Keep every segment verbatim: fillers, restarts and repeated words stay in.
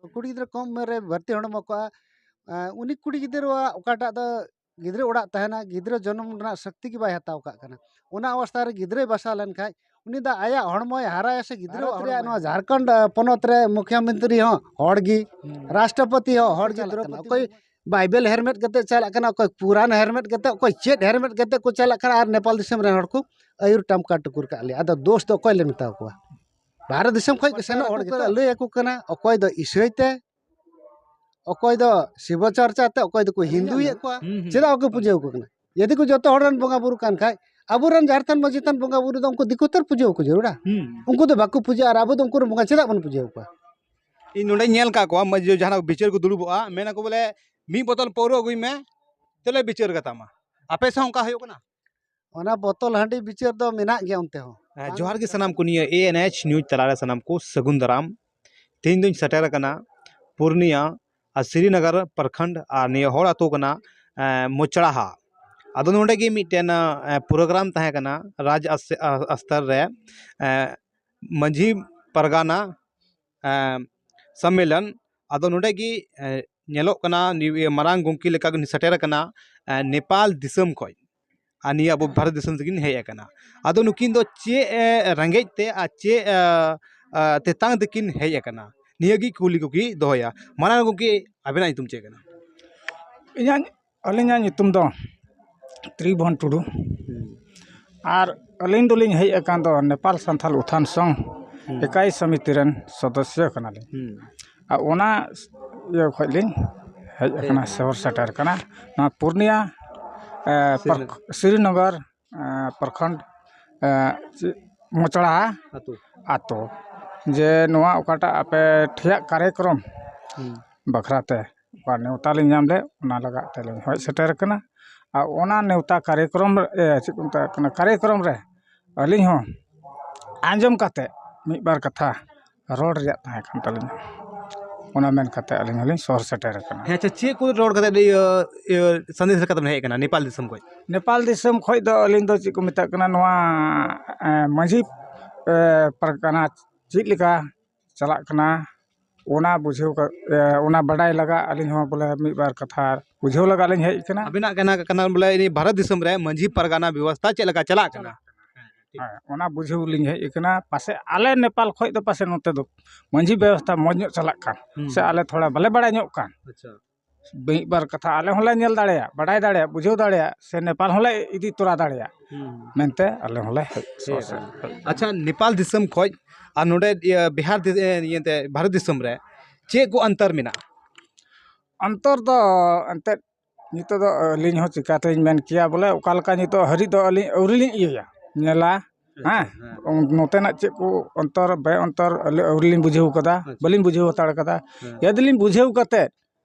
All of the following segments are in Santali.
ᱠᱩᱲᱤ ᱜᱤᱫᱽᱨᱟᱹ ᱠᱚᱢ ᱩᱢᱮᱨ ᱨᱮ ᱵᱷᱚᱨᱛᱤ ᱦᱚᱲᱢᱚ ᱠᱚᱜᱼᱟ᱾ ᱟᱸ, ᱩᱱᱤ ᱠᱩᱲᱤ ᱜᱤᱫᱽᱨᱟᱹᱣᱟᱜ ᱚᱠᱟᱴᱟᱜ ᱫᱚ ᱜᱤᱫᱽᱨᱟᱹ ᱚᱲᱟᱜ ᱛᱟᱦᱮᱱᱟ, ᱜᱤᱫᱽᱨᱟᱹ ᱡᱚᱱᱚᱢ ᱨᱮᱱᱟᱜ ᱥᱚᱠᱛᱤ ᱜᱮ ᱵᱟᱭ ᱦᱟᱛᱟᱣ ᱠᱟᱜ ᱠᱟᱱᱟ᱾ ᱚᱱᱟ ᱚᱵᱚᱥᱛᱷᱟ ᱨᱮ ᱜᱤᱫᱽᱨᱟᱹᱭ ᱵᱟᱥᱟ ᱞᱮᱱᱠᱷᱟᱡ, ᱩᱱᱤ ᱫᱚ ᱟᱭᱟᱜ ᱦᱚᱲᱢᱚᱭ ᱦᱟᱨᱟᱭᱟ ᱥᱮ ᱜᱤᱫᱽᱨᱟᱹ ᱵᱷᱟᱨᱚᱛ ᱨᱮᱭᱟᱜ ᱱᱚᱣᱟ ᱡᱷᱟᱲᱠᱷᱚᱸᱰ, ᱟᱸ, ᱯᱚᱱᱚᱛ ᱨᱮ ᱢᱩᱠᱷᱭᱚᱢᱚᱱᱛᱨᱤ ᱦᱚᱸ ᱦᱚᱲ ᱜᱮ, ᱦᱩᱸ᱾ ᱨᱟᱥᱴᱨᱚᱯᱚᱛᱤ ᱦᱚᱸ ᱦᱚᱲ ᱜᱮ, ᱪᱟᱞᱟᱜ ᱠᱟᱱᱟ᱾ ᱫᱨᱚᱯᱚᱫᱤ ᱚᱠᱚᱭ ᱢᱩᱨᱢᱩ᱾ ᱵᱟᱭᱵᱮᱞ ᱦᱮᱨᱢᱮᱫ ᱠᱟᱛᱮ ᱪᱟᱞᱟᱜ ᱠᱟᱱᱟ, ᱚᱠᱚᱭ ᱯᱩᱨᱟᱱ ᱦᱮᱨᱢᱮᱫ ᱠᱟᱛᱮ, ᱚᱠᱚᱭ ᱪᱮᱫ ᱦᱮᱨᱢᱮᱫ ᱠᱟᱛᱮ ᱠᱚ ᱪᱟᱞᱟᱜ ᱠᱟᱱᱟ, ᱟᱨ ᱱᱮᱯᱟᱞ ᱫᱤᱥᱚᱢ ᱨᱮᱱ ᱦᱚᱲ ᱠᱚ ᱟᱹᱭᱩᱨ ᱴᱟᱢᱠᱟ ᱴᱩᱠᱩᱨ ᱠᱟᱜ ᱞᱮᱭᱟ᱾ ᱟᱫᱚ ᱫᱳᱥ ᱫᱚ ᱚᱠᱚᱭ ᱞᱮ ᱢᱮᱛᱟ ᱠᱚᱣᱟ? ᱵᱷᱟᱨᱚᱛ ᱫᱤᱥᱚᱢ ᱠᱷᱚᱡ ᱠᱚ ᱥᱮᱱᱚᱜ ᱦᱚᱲ ᱜᱮᱛᱚ᱾ ᱞᱟᱹᱭ ᱟᱠᱚ ᱠᱟᱱᱟ, ᱚᱠᱚᱭ ᱫᱚ ᱤᱥᱟᱹᱭ ᱛᱮ, ᱚᱠᱚᱭ ᱫᱚ ᱥᱤᱵᱚ ᱪᱚᱨᱪᱟ ᱛᱮ, ᱚᱠᱚᱭ ᱫᱚᱠᱚ ᱦᱤᱱᱫᱩᱭᱮᱫ ᱠᱚᱣᱟ᱾ ᱦᱩᱸ, ᱦᱩᱸ᱾ ᱪᱮᱫᱟᱜ ᱵᱟᱠᱚ ᱯᱩᱡᱟᱹ ᱟᱠᱚ ᱠᱟᱱᱟ? ᱡᱩᱫᱤ ᱠᱚ ᱡᱚᱛᱚ ᱦᱚᱲ ᱨᱮᱱ ᱵᱚᱸᱜᱟ ᱵᱩᱨᱩ ᱠᱟᱱ ᱠᱷᱟᱡ, ᱟᱵᱚᱨᱮᱱ ᱡᱟᱦᱮᱨ ᱛᱷᱟᱱ ᱢᱟᱹᱡᱷᱤ ᱛᱷᱟᱱ ᱵᱚᱸᱜᱟ ᱵᱩᱨᱩ ᱫᱚ ᱩᱱᱠᱩ ᱫᱤᱠᱩ ᱛᱮ ᱯᱩᱡᱟᱹ ᱟᱠᱚ ᱡᱟᱹᱨᱩᱲᱟ᱾ ᱦᱩᱸ᱾ ᱩᱱᱠᱩ ᱫᱚ ᱵᱟᱠᱚ ᱯᱩᱡᱟᱹᱜᱼᱟ, ᱟᱨ ᱟᱵᱚ ᱫᱚ ᱩᱱᱠᱩ ᱨᱮᱱ ᱵᱚᱸᱜᱟ ᱪᱮᱫᱟᱜ ᱵᱚᱱ ᱯᱩᱡᱟᱹ ᱟᱠᱚᱣᱟ? ᱤᱧ ᱱᱚᱰᱮᱧ ᱧᱮᱞ ᱠᱟᱜ ᱠᱚᱣᱟ, ᱢᱟᱹᱡᱷᱤ ᱡᱟᱦᱟᱱᱟᱜ ᱵᱤᱪᱟᱹᱨ ᱠᱚ ᱫᱩᱲᱩᱵᱚᱜᱼᱟ, ᱢᱮᱱᱟᱠᱚ ᱵᱚᱞᱮ, "ᱢᱤᱫ ᱵᱳᱛᱚᱞ ᱯᱟᱹᱣᱨᱟᱹ ᱟᱹᱜᱩᱭ ᱢᱮ, ᱛᱮᱞᱮ ᱵᱤᱪᱟᱹᱨ ᱠᱟᱛᱟᱢᱟ᱾" ᱟᱯᱮ ᱥᱮᱫ ᱦᱚᱸ ᱚᱱᱠᱟ ᱦᱩᱭᱩᱜ ᱠᱟᱱᱟ? ᱚᱱᱟ ᱵᱳᱛᱚᱞ ᱦᱟᱺᱰᱤ ᱵᱤᱪᱟᱹᱨ ᱫᱚ ᱢᱮᱱᱟᱜ ᱜᱮᱭᱟ ᱚᱱᱛᱮ ᱦᱚᱸ᱾ ᱦᱮᱸ, ᱡᱚᱦᱟᱨ ᱜᱮ ᱥᱟᱱᱟᱢ ᱠᱚ, ᱱᱤᱭᱟᱹ A N H news ᱛᱟᱞᱟᱨᱮ ᱥᱟᱱᱟᱢ ᱠᱚ ᱥᱟᱹᱜᱩᱱ ᱫᱟᱨᱟᱢ᱾ ᱛᱮᱦᱮᱧ ᱫᱚᱧ ᱥᱮᱴᱮᱨ ᱟᱠᱟᱱᱟ ᱯᱩᱨᱱᱤᱭᱟ ᱟᱨ ᱥᱨᱤᱱᱚᱜᱚᱨ ᱯᱨᱚᱠᱷᱚᱸᱰ, ᱟᱨ ᱱᱤᱭᱟᱹ ᱦᱚᱲ ᱟᱹᱛᱩ ᱠᱟᱱᱟ, ᱮᱸ, ᱢᱚᱪᱲᱟᱦᱟ᱾ ᱟᱫᱚ ᱱᱚᱰᱮ ᱜᱮ ᱢᱤᱫᱴᱮᱱ, ᱮᱸ, program ᱛᱟᱦᱮᱸ ᱠᱟᱱᱟ ᱨᱟᱡᱽ ᱟᱥ-, ᱟ-, ᱟᱥᱛᱚᱨ ᱨᱮ, ᱮᱸ, ᱢᱟᱹᱡᱷᱤ ᱯᱟᱨᱜᱟᱱᱟ, ᱮᱸ, ᱥᱚᱢᱢᱮᱞᱚᱱ᱾ ᱟᱫᱚ ᱱᱚᱰᱮ ᱜᱮ, ᱮᱸ, ᱧᱮᱞᱚᱜ ᱠᱟᱱᱟ, ᱱᱤᱭᱟᱹ ᱢᱟᱨᱟᱝ ᱜᱚᱢᱠᱮ ᱞᱮᱠᱟ ᱜᱮ ᱥᱮᱴᱮᱨ ᱟᱠᱟᱱᱟ, ᱮᱸ, ᱱᱮᱯᱟᱞ ᱫᱤᱥᱚᱢ ᱠᱷᱚᱡ᱾ ᱟᱨ ᱱᱤᱭᱟᱹ ᱟᱵᱚ ᱵᱷᱟᱨᱚᱛ ᱫᱤᱥᱚᱢ ᱛᱮᱠᱤᱱ ᱦᱮᱡ ᱟᱠᱟᱱᱟ᱾ ᱟᱫᱚ ᱱᱩᱠᱤᱱ ᱫᱚ ᱪᱮᱫ, ᱮ, ᱨᱮᱸᱜᱮᱡ ᱛᱮ ᱟᱨ ᱪᱮᱫ, ᱮ, ᱮ, ᱛᱮᱛᱟᱝ ᱛᱮᱠᱤᱱ ᱦᱮᱡ ᱟᱠᱟᱱᱟ? ᱱᱤᱭᱟᱹ ᱜᱮ ᱠᱩᱞᱤ ᱠᱩᱠᱞᱤ ᱫᱚᱦᱚᱭᱟ᱾ ᱢᱟᱨᱟᱝ ᱜᱚᱢᱠᱮ, ᱟᱵᱮᱱᱟᱜ ᱧᱩᱛᱩᱢ ᱪᱮᱫ ᱠᱟᱱᱟ? ᱤᱧᱟᱹᱜ, ᱟᱹᱞᱤᱧᱟᱜ ᱧᱩᱛᱩᱢ ᱫᱚ ᱛᱨᱤᱵᱷᱩᱵᱚᱱ ᱴᱩᱰᱩ᱾ ᱟᱨ ᱟᱹᱞᱤᱧ ᱫᱚᱞᱤᱧ ᱦᱮᱡ ᱟᱠᱟᱱ ᱫᱚ ᱱᱮᱯᱟᱞ ᱥᱟᱱᱛᱷᱟᱞ ᱩᱛᱷᱟᱱ ᱥᱚᱝ ᱦᱩᱸ᱾ ᱮᱠᱟᱭ ᱥᱚᱢᱤᱛᱤ ᱨᱮᱱ ᱥᱚᱫᱚᱥᱥᱚ ᱠᱟᱱᱟᱞᱤᱧ᱾ ᱦᱩᱸ᱾ ᱟᱨ ᱚᱱᱟ ᱤᱭᱟᱹ ᱠᱷᱚᱡ ᱞᱤᱧ ᱦᱮᱡ ᱦᱮᱡ ᱟᱠᱟᱱᱟ, ᱟᱠᱟᱱᱟ᱾ ᱥᱚᱦᱚᱨ ᱥᱮᱴᱮᱨ ᱟᱠᱟᱱᱟ᱾ ᱱᱚᱣᱟ ᱯᱩᱨᱱᱤᱭᱟ, ᱮ, ᱥᱨᱤᱱᱚᱜᱚᱨ᱾ ᱯᱨᱚᱠ-, ᱥᱨᱤᱱᱚᱜᱚᱨ, ᱮ, ᱯᱨᱚᱠᱷᱚᱸᱰ, ᱮ, ᱪᱮᱫ, ᱢᱚᱪᱲᱟ ᱟᱛᱳ᱾ ᱟᱛᱳ᱾ ᱡᱮ ᱱᱚᱣᱟ ᱚᱠᱟᱴᱟᱜ ᱟᱯᱮ ᱴᱷᱮᱭᱟᱜ ᱠᱟᱨᱭᱚᱠᱨᱚᱢ ᱦᱩᱸ᱾ ᱵᱟᱠᱷᱨᱟ ᱛᱮ ᱚᱠᱟ ᱱᱮᱣᱛᱟ ᱞᱤᱧ ᱧᱟᱢ ᱞᱮᱫ, ᱚᱱᱟ ᱞᱟᱜᱟᱫ ᱛᱮᱞᱤᱧ ᱦᱮᱡ ᱥᱮᱴᱮᱨ ᱟᱠᱟᱱᱟ᱾ ᱟᱨ ᱚᱱᱟ ᱱᱮᱣᱛᱟ ᱠᱟᱨᱭᱚᱠᱨᱚᱢ ᱨᱮ, ᱮ, ᱪᱮᱫ ᱠᱚ ᱢᱮᱛᱟᱜ ᱠᱟᱱᱟ, ᱠᱟᱨᱭᱚᱠᱨᱚᱢ ᱨᱮ ᱟᱹᱞᱤᱧ ᱦᱚᱸ ᱟᱸᱡᱚᱢ ᱠᱟᱛᱮ ᱢᱤᱫ ᱵᱟᱨ ᱠᱟᱛᱷᱟ ᱨᱚᱲ ᱨᱮᱭᱟᱜ ᱛᱟᱦᱮᱸ ᱠᱟᱱ ᱛᱟᱹᱞᱤᱧᱟ᱾ ᱚᱱᱟ ᱢᱮᱱ ᱠᱟᱛᱮ ᱟᱹᱞᱤᱧ ᱦᱚᱸᱞᱤᱧ ᱥᱚᱦᱚᱨ ᱥᱮᱴᱮᱨ ᱟᱠᱟᱱᱟ᱾ ᱦᱮᱸ, ᱟᱪᱪᱷᱟ, ᱪᱮᱫ ᱠᱚ ᱨᱚᱲ ᱠᱟᱛᱮ, ᱤᱭᱟᱹ, ᱤᱭᱟᱹ, ᱥᱟᱸᱫᱮᱥ ᱞᱮᱠᱟᱛᱮ ᱵᱮᱱ ᱦᱮᱡ ᱟᱠᱟᱱᱟ ᱱᱮᱯᱟᱞ ᱫᱤᱥᱚᱢ ᱠᱷᱚᱡ? ᱱᱮᱯᱟᱞ ᱫᱤᱥᱚᱢ ᱠᱷᱚᱡ ᱫᱚ ᱟᱹᱞᱤᱧ ᱫᱚ ᱪᱮᱫ ᱠᱚ ᱢᱮᱛᱟᱜ ᱠᱟᱱᱟ, ᱱᱚᱣᱟ, ᱮ, ᱢᱟᱹᱡᱷᱤ, ᱮ, ᱯᱟᱨᱜᱟᱱᱟ ᱪᱮᱫ ᱞᱮᱠᱟ ᱪᱟᱞᱟᱜ ᱠᱟᱱᱟ, ᱚᱱᱟ ᱵᱩᱡᱷᱟᱹᱣ ᱠᱟ-, ᱮ, ᱚᱱᱟ ᱵᱟᱰᱟᱭ ᱞᱟᱜᱟ ᱟᱹᱞᱤᱧ ᱦᱚᱸ ᱵᱚᱞᱮ ᱢᱤᱫ ᱵᱟᱨ ᱠᱟᱛᱷᱟ ᱵᱩᱡᱷᱟᱹᱣ ᱞᱟᱜᱟ ᱞᱤᱧ ᱦᱮᱡ ᱟᱠᱟᱱᱟ᱾ ᱟᱵᱤᱱᱟᱜ ᱠᱟᱱᱟ, ᱠᱟᱱᱟ ᱵᱚᱞᱮ ᱤᱱᱤ ᱵᱷᱟᱨᱚᱛ ᱫᱤᱥᱚᱢ ᱨᱮ ᱢᱟᱹᱡᱷᱤ ᱯᱟᱨᱜᱟᱱᱟ ᱵᱮᱵᱚᱥᱛᱷᱟ ᱪᱮᱫ ᱞᱮᱠᱟ ᱪᱟᱞᱟᱜ ᱠᱟᱱᱟ? ᱦᱮᱸ, ᱚᱱᱟ ᱵᱩᱡᱷᱟᱹᱣ ᱞᱤᱧ ᱦᱮᱡ ᱟᱠᱟᱱᱟ᱾ ᱯᱟᱥᱮ ᱟᱞᱮ ᱱᱮᱯᱟᱞ ᱠᱷᱚᱡ ᱫᱚ ᱯᱟᱥᱮ ᱱᱚᱛᱮ ᱫᱚ ᱢᱟᱹᱡᱷᱤ ᱵᱮᱵᱚᱥᱛᱷᱟ ᱢᱚᱡᱽ ᱧᱚᱜ ᱪᱟᱞᱟᱜ ᱠᱟᱱ, ᱦᱩᱸ᱾ ᱥᱮ ᱟᱞᱮ ᱛᱷᱚᱲᱟ ᱵᱟᱞᱮ ᱵᱟᱲᱟᱭ ᱧᱚᱜ ᱠᱟᱱ᱾ ᱟᱪᱪᱷᱟ᱾ ᱢᱤᱫ ᱵᱟᱨ ᱠᱟᱛᱷᱟ ᱟᱞᱮ ᱦᱚᱸᱞᱮ ᱧᱮᱞ ᱫᱟᱲᱮᱭᱟᱜ, ᱵᱟᱰᱟᱭ ᱫᱟᱲᱮᱭᱟᱜ, ᱵᱩᱡᱷᱟᱹᱣ ᱫᱟᱲᱮᱭᱟᱜ, ᱥᱮ ᱱᱮᱯᱟᱞ ᱦᱚᱸᱞᱮ ᱤᱫᱤ ᱛᱚᱨᱟ ᱫᱟᱲᱮᱭᱟᱜ ᱦᱩᱸ᱾ ᱢᱮᱱᱛᱮ ᱟᱞᱮ ᱦᱚᱸᱞᱮ ᱦᱮᱡ ᱴᱷᱤᱠ ᱥᱚᱦᱚᱨ ᱥᱮᱫ ᱟᱪᱷᱮ᱾ ᱦᱮᱡ ᱟᱪᱪᱷᱟ, ᱱᱮᱯᱟᱞ ᱫᱤᱥᱚᱢ ᱠᱷᱚᱡ ᱟᱨ ᱱᱚᱰᱮ ᱤᱭᱟᱹ ᱵᱤᱦᱟᱨ ᱫᱤ-, ᱮ, ᱤᱭᱟᱹᱛᱮ ᱵᱷᱟᱨᱚᱛ ᱫᱤᱥᱚᱢ ᱨᱮ ᱪᱮᱫ ᱠᱚ ᱚᱱᱛᱚᱨ ᱢᱮᱱᱟᱜᱼᱟ? ᱚᱱᱛᱚᱨ ᱫᱚ ᱮᱱᱛᱮᱫ ᱱᱤᱛᱚᱜ ᱫᱚ ᱟᱹᱞᱤᱧ ᱦᱚᱸ ᱪᱤᱠᱟᱹᱛᱮᱞᱤᱧ ᱢᱮᱱ ᱠᱮᱭᱟ, ᱵᱚᱞᱮ ᱚᱠᱟ ᱞᱮᱠᱟ ᱱᱤᱛᱚᱜ ᱦᱟᱹᱨᱤᱡ ᱫᱚ ᱟᱹᱞᱤᱧ ᱟᱹᱣᱨᱤ ᱞᱤᱧ ᱤᱭᱟᱹᱭᱟ, ᱧᱮᱞᱟ᱾ ᱟᱪᱪᱷᱟ, ᱦᱮᱸ, ᱦᱮᱸ᱾ ᱚᱱ-, ᱱᱚᱛᱮᱱᱟᱜ ᱪᱮᱫ ᱠᱚ ᱚᱱᱛᱚᱨ ᱵᱮ ᱚᱱᱛᱚᱨ ᱟᱹᱞᱤᱧ ᱟᱹᱣᱨᱤ ᱞᱤᱧ ᱵᱩᱡᱷᱟᱹᱣ ᱠᱟᱫᱟ, ᱟᱪᱪᱷᱟ᱾ ᱵᱟᱹᱞᱤᱧ ᱵᱩᱡᱷᱟᱹᱣ ᱦᱟᱛᱟᱲ ᱠᱟᱫᱟ᱾ ᱦᱮᱸ᱾ ᱡᱩᱫᱤ ᱞᱤᱧ ᱵᱩᱡᱷᱟᱹᱣ ᱠᱟᱛᱮᱫ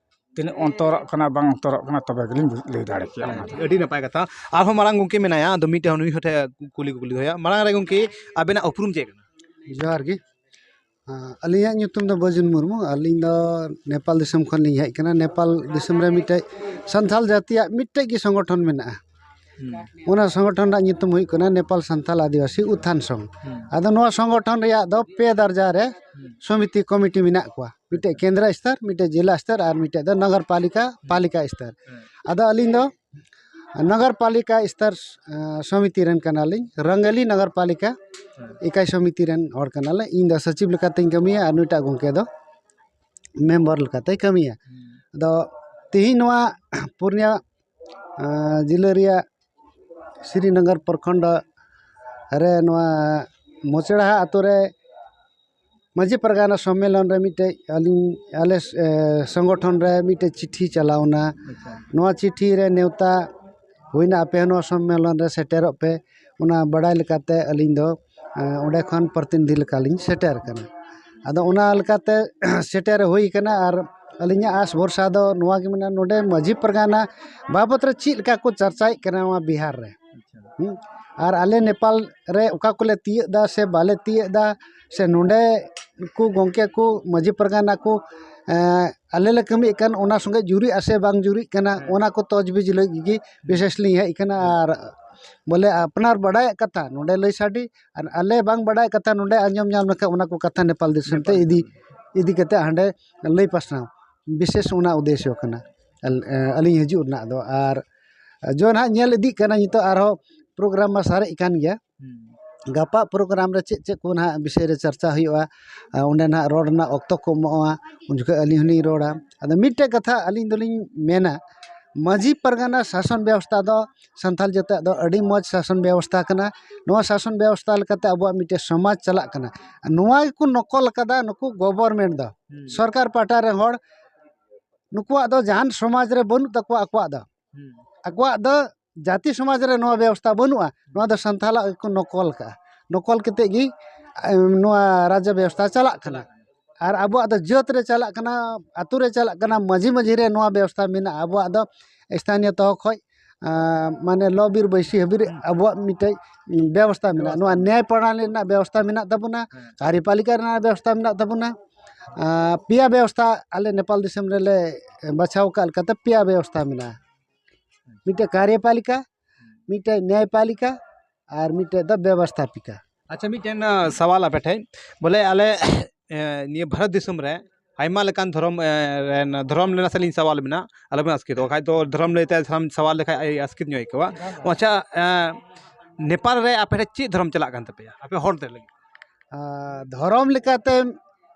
ᱛᱤᱱᱟᱹᱜ ᱚᱱᱛᱚᱨᱚᱜ ᱠᱟᱱᱟ ᱵᱟᱝ ᱚᱱᱛᱚᱨᱚᱜ ᱠᱟᱱᱟ, ᱛᱚᱵᱮ ᱜᱮᱞᱤᱧ ᱵᱩᱡᱽ-, ᱞᱟᱹᱭ ᱫᱟᱲᱮ ᱠᱮᱭᱟ ᱚᱱᱟ ᱫᱚ᱾ ᱟᱹᱰᱤ ᱱᱟᱯᱟᱭ ᱠᱟᱛᱷᱟ᱾ ᱟᱨᱦᱚᱸ ᱢᱟᱨᱟᱝ ᱜᱚᱢᱠᱮ ᱢᱮᱱᱟᱭᱟ, ᱟᱫᱚ ᱢᱤᱫᱴᱮᱱ ᱱᱩᱭ ᱦᱚᱸ ᱴᱷᱮᱱ ᱠᱩᱞᱤ ᱠᱩᱠᱞᱤ ᱫᱚᱦᱚᱭᱟ᱾ ᱢᱟᱲᱟᱝ ᱨᱮ ᱜᱚᱢᱠᱮ, ᱟᱵᱮᱱᱟᱜ ᱩᱯᱨᱩᱢ ᱪᱮᱫ ᱠᱟᱱᱟ? ᱡᱚᱦᱟᱨ ᱜᱮ᱾ ᱦᱮᱸ, ᱟᱹᱞᱤᱧᱟᱜ ᱧᱩᱛᱩᱢ ᱫᱚ ᱵᱟᱹᱡᱩᱱ ᱢᱩᱨᱢᱩ᱾ ᱟᱹᱞᱤᱧ ᱫᱚ ᱱᱮᱯᱟᱞ ᱫᱤᱥᱚᱢ ᱠᱷᱚᱱ ᱞᱤᱧ ᱦᱮᱡ ᱠᱟᱱᱟ᱾ ᱱᱮᱯᱟᱞ ᱫᱤᱥᱚᱢ ᱨᱮ ᱢᱤᱫᱴᱮᱡ ᱥᱟᱱᱛᱷᱟᱞ ᱡᱟᱹᱛᱤᱭᱟᱜ ᱢᱤᱫᱴᱮᱡ ᱜᱮ ᱥᱚᱝᱜᱚᱴᱷᱚᱱ ᱢᱮᱱᱟᱜᱼᱟ᱾ ᱦᱩᱸ᱾ ᱚᱱᱟ ᱥᱚᱝᱜᱚᱴᱷᱚᱱ ᱨᱮᱱᱟᱜ ᱧᱩᱛᱩᱢ ᱦᱩᱭᱩᱜ ᱠᱟᱱᱟ ᱱᱮᱯᱟᱞ ᱥᱟᱱᱛᱷᱟᱞ ᱟᱹᱫᱤᱵᱟᱹᱥᱤ ᱩᱛᱛᱷᱟᱱ ᱥᱚᱝ᱾ ᱦᱩᱸ᱾ ᱟᱫᱚ ᱱᱚᱣᱟ ᱥᱚᱝᱜᱚᱴᱷᱚᱱ ᱨᱮᱭᱟᱜ ᱫᱚ ᱯᱮ ᱫᱟᱨᱡᱟ ᱨᱮ ᱦᱩᱸ᱾ ᱥᱚᱢᱤᱛᱤ ᱠᱚᱢᱤᱴᱤ ᱢᱮᱱᱟᱜ ᱠᱚᱣᱟ᱾ ᱢᱤᱫᱴᱮᱡ ᱠᱮᱱᱫᱨᱚ ᱥᱛᱚᱨ, ᱢᱤᱫᱴᱮᱡ ᱡᱮᱞᱟ ᱥᱛᱚᱨ ᱟᱨ ᱢᱤᱫᱴᱮᱡ ᱫᱚ ᱱᱚᱜᱚᱨ ᱯᱟᱞᱤᱠᱟ, ᱦᱩᱸ᱾ ᱯᱟᱞᱤᱠᱟ ᱥᱛᱚᱨ᱾ ᱦᱩᱸ᱾ ᱟᱫᱚ ᱟᱹᱞᱤᱧ ᱫᱚ ᱱᱚᱜᱚᱨ ᱯᱟᱞᱤᱠᱟ ᱥᱛᱚᱨ, ᱮᱸ, ᱥᱚᱢᱤᱛᱤ ᱨᱮᱱ ᱠᱟᱱᱟᱞᱤᱧ, ᱨᱚᱝᱜᱟᱹᱞᱤ ᱱᱚᱜᱚᱨ ᱯᱟᱞᱤᱠᱟ ᱦᱩᱸ᱾ ᱤᱠᱟᱭ ᱥᱚᱢᱤᱛᱤ ᱨᱮᱱ ᱦᱚᱲ ᱠᱟᱱᱟᱞᱮ᱾ ᱤᱧ ᱫᱚ ᱥᱚᱪᱤᱵᱽ ᱞᱮᱠᱟᱛᱤᱧ ᱠᱟᱹᱢᱤᱭᱟ ᱟᱨ ᱱᱩᱭᱴᱟᱜ ᱜᱚᱢᱠᱮ ᱫᱚ ᱢᱮᱢᱵᱟᱨ ᱞᱮᱠᱟᱛᱮᱭ ᱠᱟᱹᱢᱤᱭᱟ᱾ ᱦᱩᱸ᱾ ᱟᱫᱚ ᱛᱮᱦᱮᱧ ᱱᱚᱣᱟ ᱯᱩᱨᱱᱤᱭᱟ, ᱟᱸ, ᱡᱤᱞᱟᱹ ᱨᱮᱭᱟᱜ ᱥᱨᱤᱱᱚᱜᱚᱨ ᱯᱨᱚᱠᱷᱚᱸᱰ ᱨᱮ ᱱᱚᱣᱟ ᱢᱚᱪᱲᱟᱦᱟ ᱟᱛᱳ ᱨᱮ ᱢᱟᱹᱡᱷᱤ ᱯᱟᱨᱜᱟᱱᱟ ᱥᱚᱢᱢᱮᱞᱚᱱ ᱨᱮ ᱢᱤᱫᱴᱮᱡ ᱟᱹᱞᱤᱧ, ᱟᱞᱮ, ᱮ, ᱥᱚᱝᱜᱚᱴᱷᱚᱱ ᱨᱮ ᱢᱤᱫᱴᱮᱡ ᱪᱤᱴᱷᱤ ᱪᱟᱞᱟᱣᱱᱟ᱾ ᱟᱪᱪᱷᱟ᱾ ᱱᱚᱣᱟ ᱪᱤᱴᱷᱤ ᱨᱮ ᱱᱮᱣᱛᱟ ᱦᱩᱭᱱᱟ, ᱟᱯᱮ ᱦᱚᱸ ᱱᱚᱣᱟ ᱥᱚᱢᱢᱮᱞᱚᱱ ᱨᱮ ᱥᱮᱴᱮᱨᱚᱜ ᱯᱮ᱾ ᱚᱱᱟ ᱵᱟᱲᱟᱭ ᱞᱮᱠᱟᱛᱮ ᱟᱹᱞᱤᱧ ᱫᱚ, ᱮ, ᱚᱸᱰᱮ ᱠᱷᱚᱱ ᱯᱨᱚᱛᱤᱱᱤᱫᱷᱤ ᱞᱮᱠᱟᱞᱤᱧ ᱥᱮᱴᱮᱨ ᱠᱟᱱᱟ᱾ ᱟᱫᱚ ᱚᱱᱟ ᱞᱮᱠᱟᱛᱮ ᱥᱮᱴᱮᱨ ᱦᱩᱭ ᱠᱟᱱᱟ᱾ ᱟᱨ ᱟᱹᱞᱤᱧᱟᱜ ᱟᱥ ᱵᱷᱚᱨᱥᱟ ᱫᱚ ᱱᱚᱣᱟ ᱜᱮ ᱢᱮᱱᱟᱜᱼᱟ, ᱱᱚᱰᱮ ᱢᱟᱹᱡᱷᱤ ᱯᱟᱨᱜᱟᱱᱟ ᱵᱟᱵᱚᱛ ᱨᱮ ᱪᱮᱫ ᱞᱮᱠᱟ ᱠᱚ ᱪᱟᱨᱪᱟᱭᱮᱫ ᱠᱟᱱᱟ ᱱᱚᱣᱟ ᱵᱤᱦᱟᱨ ᱨᱮ᱾ ᱟᱪᱪᱷᱟ᱾ ᱦᱩᱸ? ᱟᱨ ᱟᱞᱮ ᱱᱮᱯᱟᱞ ᱨᱮ ᱚᱠᱟ ᱠᱚᱞᱮ ᱛᱤᱭᱟᱹᱜ ᱫᱟ ᱥᱮ ᱵᱟᱞᱮ ᱛᱤᱭᱟᱹᱜ ᱫᱟ, ᱥᱮ ᱱᱚᱰᱮ ᱠᱚ ᱜᱚᱢᱠᱮ ᱠᱚ ᱢᱟᱹᱡᱷᱤ ᱯᱟᱨᱜᱟᱱᱟ ᱠᱚ, ᱮᱸ, ᱟᱞᱮ ᱞᱮ ᱠᱟᱹᱢᱤᱭᱮᱫ ᱠᱟᱱ ᱚᱱᱟ ᱥᱚᱸᱜᱮ ᱡᱩᱨᱤᱜᱼᱟ ᱥᱮ ᱵᱟᱝ ᱡᱩᱨᱤᱜ ᱠᱟᱱᱟ, ᱦᱮᱸ᱾ ᱚᱱᱟ ᱠᱚ ᱛᱚᱡᱽᱵᱤᱡᱽ ᱞᱟᱹᱜᱤᱫ ᱜᱮ ᱵᱤᱥᱮᱥ ᱞᱤᱧ ᱦᱮᱡ ᱟᱠᱟᱱᱟ᱾ ᱦᱮᱸ᱾ ᱟᱨ ᱵᱚᱞᱮ ᱟᱯᱱᱟᱨ ᱵᱟᱰᱟᱭᱟᱜ ᱠᱟᱛᱷᱟ ᱱᱚᱰᱮ ᱞᱟᱹᱭ ᱥᱟᱰᱮ, ᱟᱨ ᱟᱞᱮ ᱵᱟᱝ ᱵᱟᱰᱟᱭᱟᱜ ᱠᱟᱛᱷᱟ ᱱᱚᱰᱮ ᱟᱸᱡᱚᱢ ᱧᱟᱢ ᱞᱮᱠᱷᱟᱱ ᱚᱱᱟ ᱠᱚ ᱠᱟᱛᱷᱟ ᱱᱮᱯᱟᱞ ᱫᱤᱥᱚᱢ ᱛᱮ ᱱᱮᱯᱟᱞ ᱤᱫᱤ᱾ ᱫᱤᱥᱚᱢ᱾ ᱤᱫᱤ ᱠᱟᱛᱮ ᱦᱟᱸᱰᱮ ᱞᱟᱹᱭ ᱯᱟᱥᱱᱟᱣ, ᱵᱤᱥᱮᱥ ᱚᱱᱟ ᱩᱫᱽᱫᱮᱥᱥᱚ ᱠᱟᱱᱟ ᱟᱹᱞᱤᱧ ᱦᱤᱡᱩᱜ ᱨᱮᱱᱟᱜ ᱫᱚ᱾ ᱟᱨ ᱡᱚ ᱱᱟᱦᱟᱜ ᱧᱮᱞ ᱤᱫᱤᱜ ᱠᱟᱱᱟ, ᱱᱤᱛᱚᱜ ᱟᱨᱦᱚᱸ ᱯᱨᱳᱜᱨᱟᱢ ᱢᱟ ᱥᱟᱨᱮᱡ ᱠᱟᱱ ᱜᱮᱭᱟ᱾ ᱜᱟᱯᱟ ᱯᱨᱳᱜᱨᱟᱢ ᱨᱮ ᱪᱮᱫ ᱪᱮᱫ ᱠᱚ ᱱᱟᱦᱟᱜ ᱵᱤᱥᱚᱭ ᱨᱮ ᱪᱟᱨᱪᱟ ᱦᱩᱭᱩᱜᱼᱟ, ᱚᱸᱰᱮ ᱱᱟᱦᱟᱜ ᱨᱚᱲ ᱨᱮᱱᱟᱜ ᱚᱠᱛᱚ ᱠᱚ ᱮᱢᱚᱜᱼᱟ, ᱩᱱ ᱡᱚᱠᱷᱚᱱ ᱟᱹᱞᱤᱧ ᱦᱚᱸᱞᱤᱧ ᱨᱚᱲᱟ᱾ ᱟᱫᱚ ᱢᱤᱫᱴᱮᱡ ᱠᱟᱛᱷᱟ ᱟᱹᱞᱤᱧ ᱫᱚᱞᱤᱧ ᱢᱮᱱᱟ, ᱢᱟᱹᱡᱷᱤ ᱯᱟᱨᱜᱟᱱᱟ ᱥᱟᱥᱚᱱ ᱵᱮᱵᱚᱥᱛᱷᱟ ᱫᱚ ᱥᱟᱱᱛᱟᱲ ᱡᱟᱹᱛᱟᱜ ᱫᱚ ᱟᱹᱰᱤ ᱢᱚᱡᱽ ᱥᱟᱥᱚᱱ ᱵᱮᱵᱚᱥᱛᱷᱟ ᱠᱟᱱᱟ᱾ ᱱᱚᱣᱟ ᱥᱟᱥᱚᱱ ᱵᱮᱵᱚᱥᱛᱷᱟ ᱞᱮᱠᱟᱛᱮ ᱟᱵᱚᱣᱟᱜ ᱢᱤᱫᱴᱮᱡ ᱥᱚᱢᱟᱡᱽ ᱪᱟᱞᱟᱜ ᱠᱟᱱᱟ᱾ ᱱᱚᱣᱟ ᱜᱮᱠᱚ ᱱᱚᱠᱚᱞ ᱟᱠᱟᱫᱟ ᱱᱩᱠᱩ ᱜᱚᱵᱷᱚᱨᱱᱢᱮᱱᱴ ᱫᱚ, ᱥᱚᱨᱠᱟᱨ ᱯᱟᱦᱴᱟ ᱨᱮᱱ ᱦᱚᱲ᱾ ᱱᱩᱠᱩᱣᱟᱜ ᱫᱚ ᱡᱟᱦᱟᱱ ᱥᱚᱢᱟᱡᱽ ᱨᱮ ᱵᱟᱹᱱᱩᱜ ᱛᱟᱠᱚᱣᱟ ᱟᱠᱚᱣᱟᱜ ᱫᱚ᱾ ᱟᱠᱚᱣᱟᱜ ᱫᱚ ᱡᱟᱹᱛᱤ ᱥᱚᱢᱟᱡᱽ ᱨᱮ ᱱᱚᱣᱟ ᱵᱮᱵᱚᱥᱛᱷᱟ ᱵᱟᱹᱱᱩᱜᱼᱟ, ᱱᱚᱣᱟ ᱫᱚ ᱥᱟᱱᱛᱟᱞᱟᱜ ᱜᱮᱠᱚ ᱱᱚᱠᱚᱞ ᱠᱟᱜᱼᱟ᱾ ᱱᱚᱠᱚᱞ ᱠᱟᱛᱮᱫ ᱜᱮ ᱱᱚᱣᱟ ᱨᱟᱡᱽ ᱵᱮᱵᱚᱥᱛᱷᱟ ᱪᱟᱞᱟᱜ ᱠᱟᱱᱟ᱾ ᱟᱨ ᱟᱵᱚᱣᱟᱜ ᱫᱚ ᱡᱟᱹᱛ ᱨᱮ ᱪᱟᱞᱟᱜ ᱠᱟᱱᱟ, ᱟᱹᱛᱩ ᱨᱮ ᱪᱟᱞᱟᱜ ᱠᱟᱱᱟ, ᱢᱟᱹᱡᱷᱤ ᱢᱟᱹᱡᱷᱤ ᱨᱮ ᱱᱚᱣᱟ ᱵᱮᱵᱚᱥᱛᱷᱟ ᱢᱮᱱᱟᱜᱼᱟ᱾ ᱟᱵᱚᱣᱟᱜ ᱫᱚ ᱥᱛᱷᱟᱱᱤᱭᱚ ᱛᱚᱦᱚ ᱠᱷᱚᱡ ᱢᱟᱱᱮ ᱞᱚ ᱵᱤᱨ ᱵᱟᱹᱭᱥᱤ ᱦᱟᱹᱵᱤᱡ ᱨᱮ ᱟᱵᱚᱣᱟᱜ ᱢᱤᱫᱴᱮᱡ ᱵᱮᱵᱚᱥᱛᱷᱟ ᱢᱮᱱᱟᱜᱼᱟ᱾ ᱱᱚᱣᱟ ᱱᱮᱭᱟᱭ ᱯᱨᱚᱱᱟᱞᱤ ᱨᱮᱱᱟᱜ ᱵᱮᱵᱚᱥᱛᱷᱟ ᱢᱮᱱᱟᱜ ᱛᱟᱵᱚᱱᱟ, ᱠᱟᱨᱭᱚᱯᱟᱞᱤᱠᱟ ᱨᱮᱱᱟᱜ ᱵᱮᱵᱚᱥᱛᱷᱟ ᱢᱮᱱᱟᱜ ᱛᱟᱵᱚᱱᱟ, ᱯᱮᱭᱟ ᱵᱮᱵᱚᱥᱛᱷᱟ ᱟᱞᱮ ᱱᱮᱯᱟᱞ ᱫᱤᱥᱚᱢ ᱨᱮᱞᱮ ᱵᱟᱪᱷᱟᱣ ᱟᱠᱟᱫ ᱞᱮᱠᱟᱛᱮ ᱯᱮᱭᱟ ᱵᱮᱵᱚᱥᱛᱷᱟ ᱢᱮᱱᱟᱜᱼᱟ᱾ ᱢᱤᱫᱴᱮᱡ ᱠᱟᱨᱭᱚᱯᱟᱞᱤᱠᱟ, ᱢᱤᱫᱴᱮᱡ ᱱᱮᱭᱟᱭᱯᱟᱞᱤᱠᱟ, ᱟᱨ ᱢᱤᱫᱴᱮᱡ ᱫᱚ ᱵᱮᱵᱚᱥᱛᱷᱟᱯᱤᱠᱟ᱾ ᱟᱪᱪᱷᱟ, ᱢᱤᱫᱴᱮᱱ ᱥᱟᱣᱟᱞ ᱟᱯᱮ ᱴᱷᱮᱱ, ᱵᱚᱞᱮ ᱟᱞᱮ ᱮ, ᱱᱤᱭᱟᱹ ᱵᱷᱟᱨᱚᱛ ᱫᱤᱥᱚᱢ ᱨᱮ ᱟᱭᱢᱟ ᱞᱮᱠᱟᱱ ᱫᱷᱚᱨᱚᱢ ᱮ, ᱨᱮᱱ ᱫᱷᱚᱨᱚᱢ ᱨᱮᱱᱟᱜ ᱥᱮᱫ ᱞᱤᱧ ᱥᱟᱣᱟᱞ ᱢᱮᱱᱟᱜ, ᱟᱞᱚᱵᱮᱱ ᱟᱥᱠᱮᱛᱚᱜ᱾ ᱵᱟᱠᱷᱟᱡ ᱫᱚ ᱫᱷᱚᱨᱚᱢ ᱞᱟᱹᱭᱛᱮ ᱥᱟᱢ- ᱥᱟᱣᱟᱞ ᱞᱮᱠᱷᱟᱡ ᱟᱹᱰᱤ ᱟᱥᱠᱮᱛ ᱧᱚᱜ ᱟᱹᱭᱠᱟᱹᱣᱟ᱾ ᱟᱪᱪᱷᱟ, ᱮ, ᱱᱮᱯᱟᱞ ᱨᱮ ᱟᱯᱮ ᱴᱷᱮᱱ ᱪᱮᱫ ᱫᱷᱚᱨᱚᱢ ᱪᱟᱞᱟᱜ ᱠᱟᱱ ᱛᱟᱯᱮᱭᱟ ᱟᱯᱮ ᱦᱚᱲ ᱛᱮ ᱞᱟᱹᱜᱤᱫ? ᱟᱨ ᱫᱷᱚᱨᱚᱢ ᱞᱮᱠᱟᱛᱮ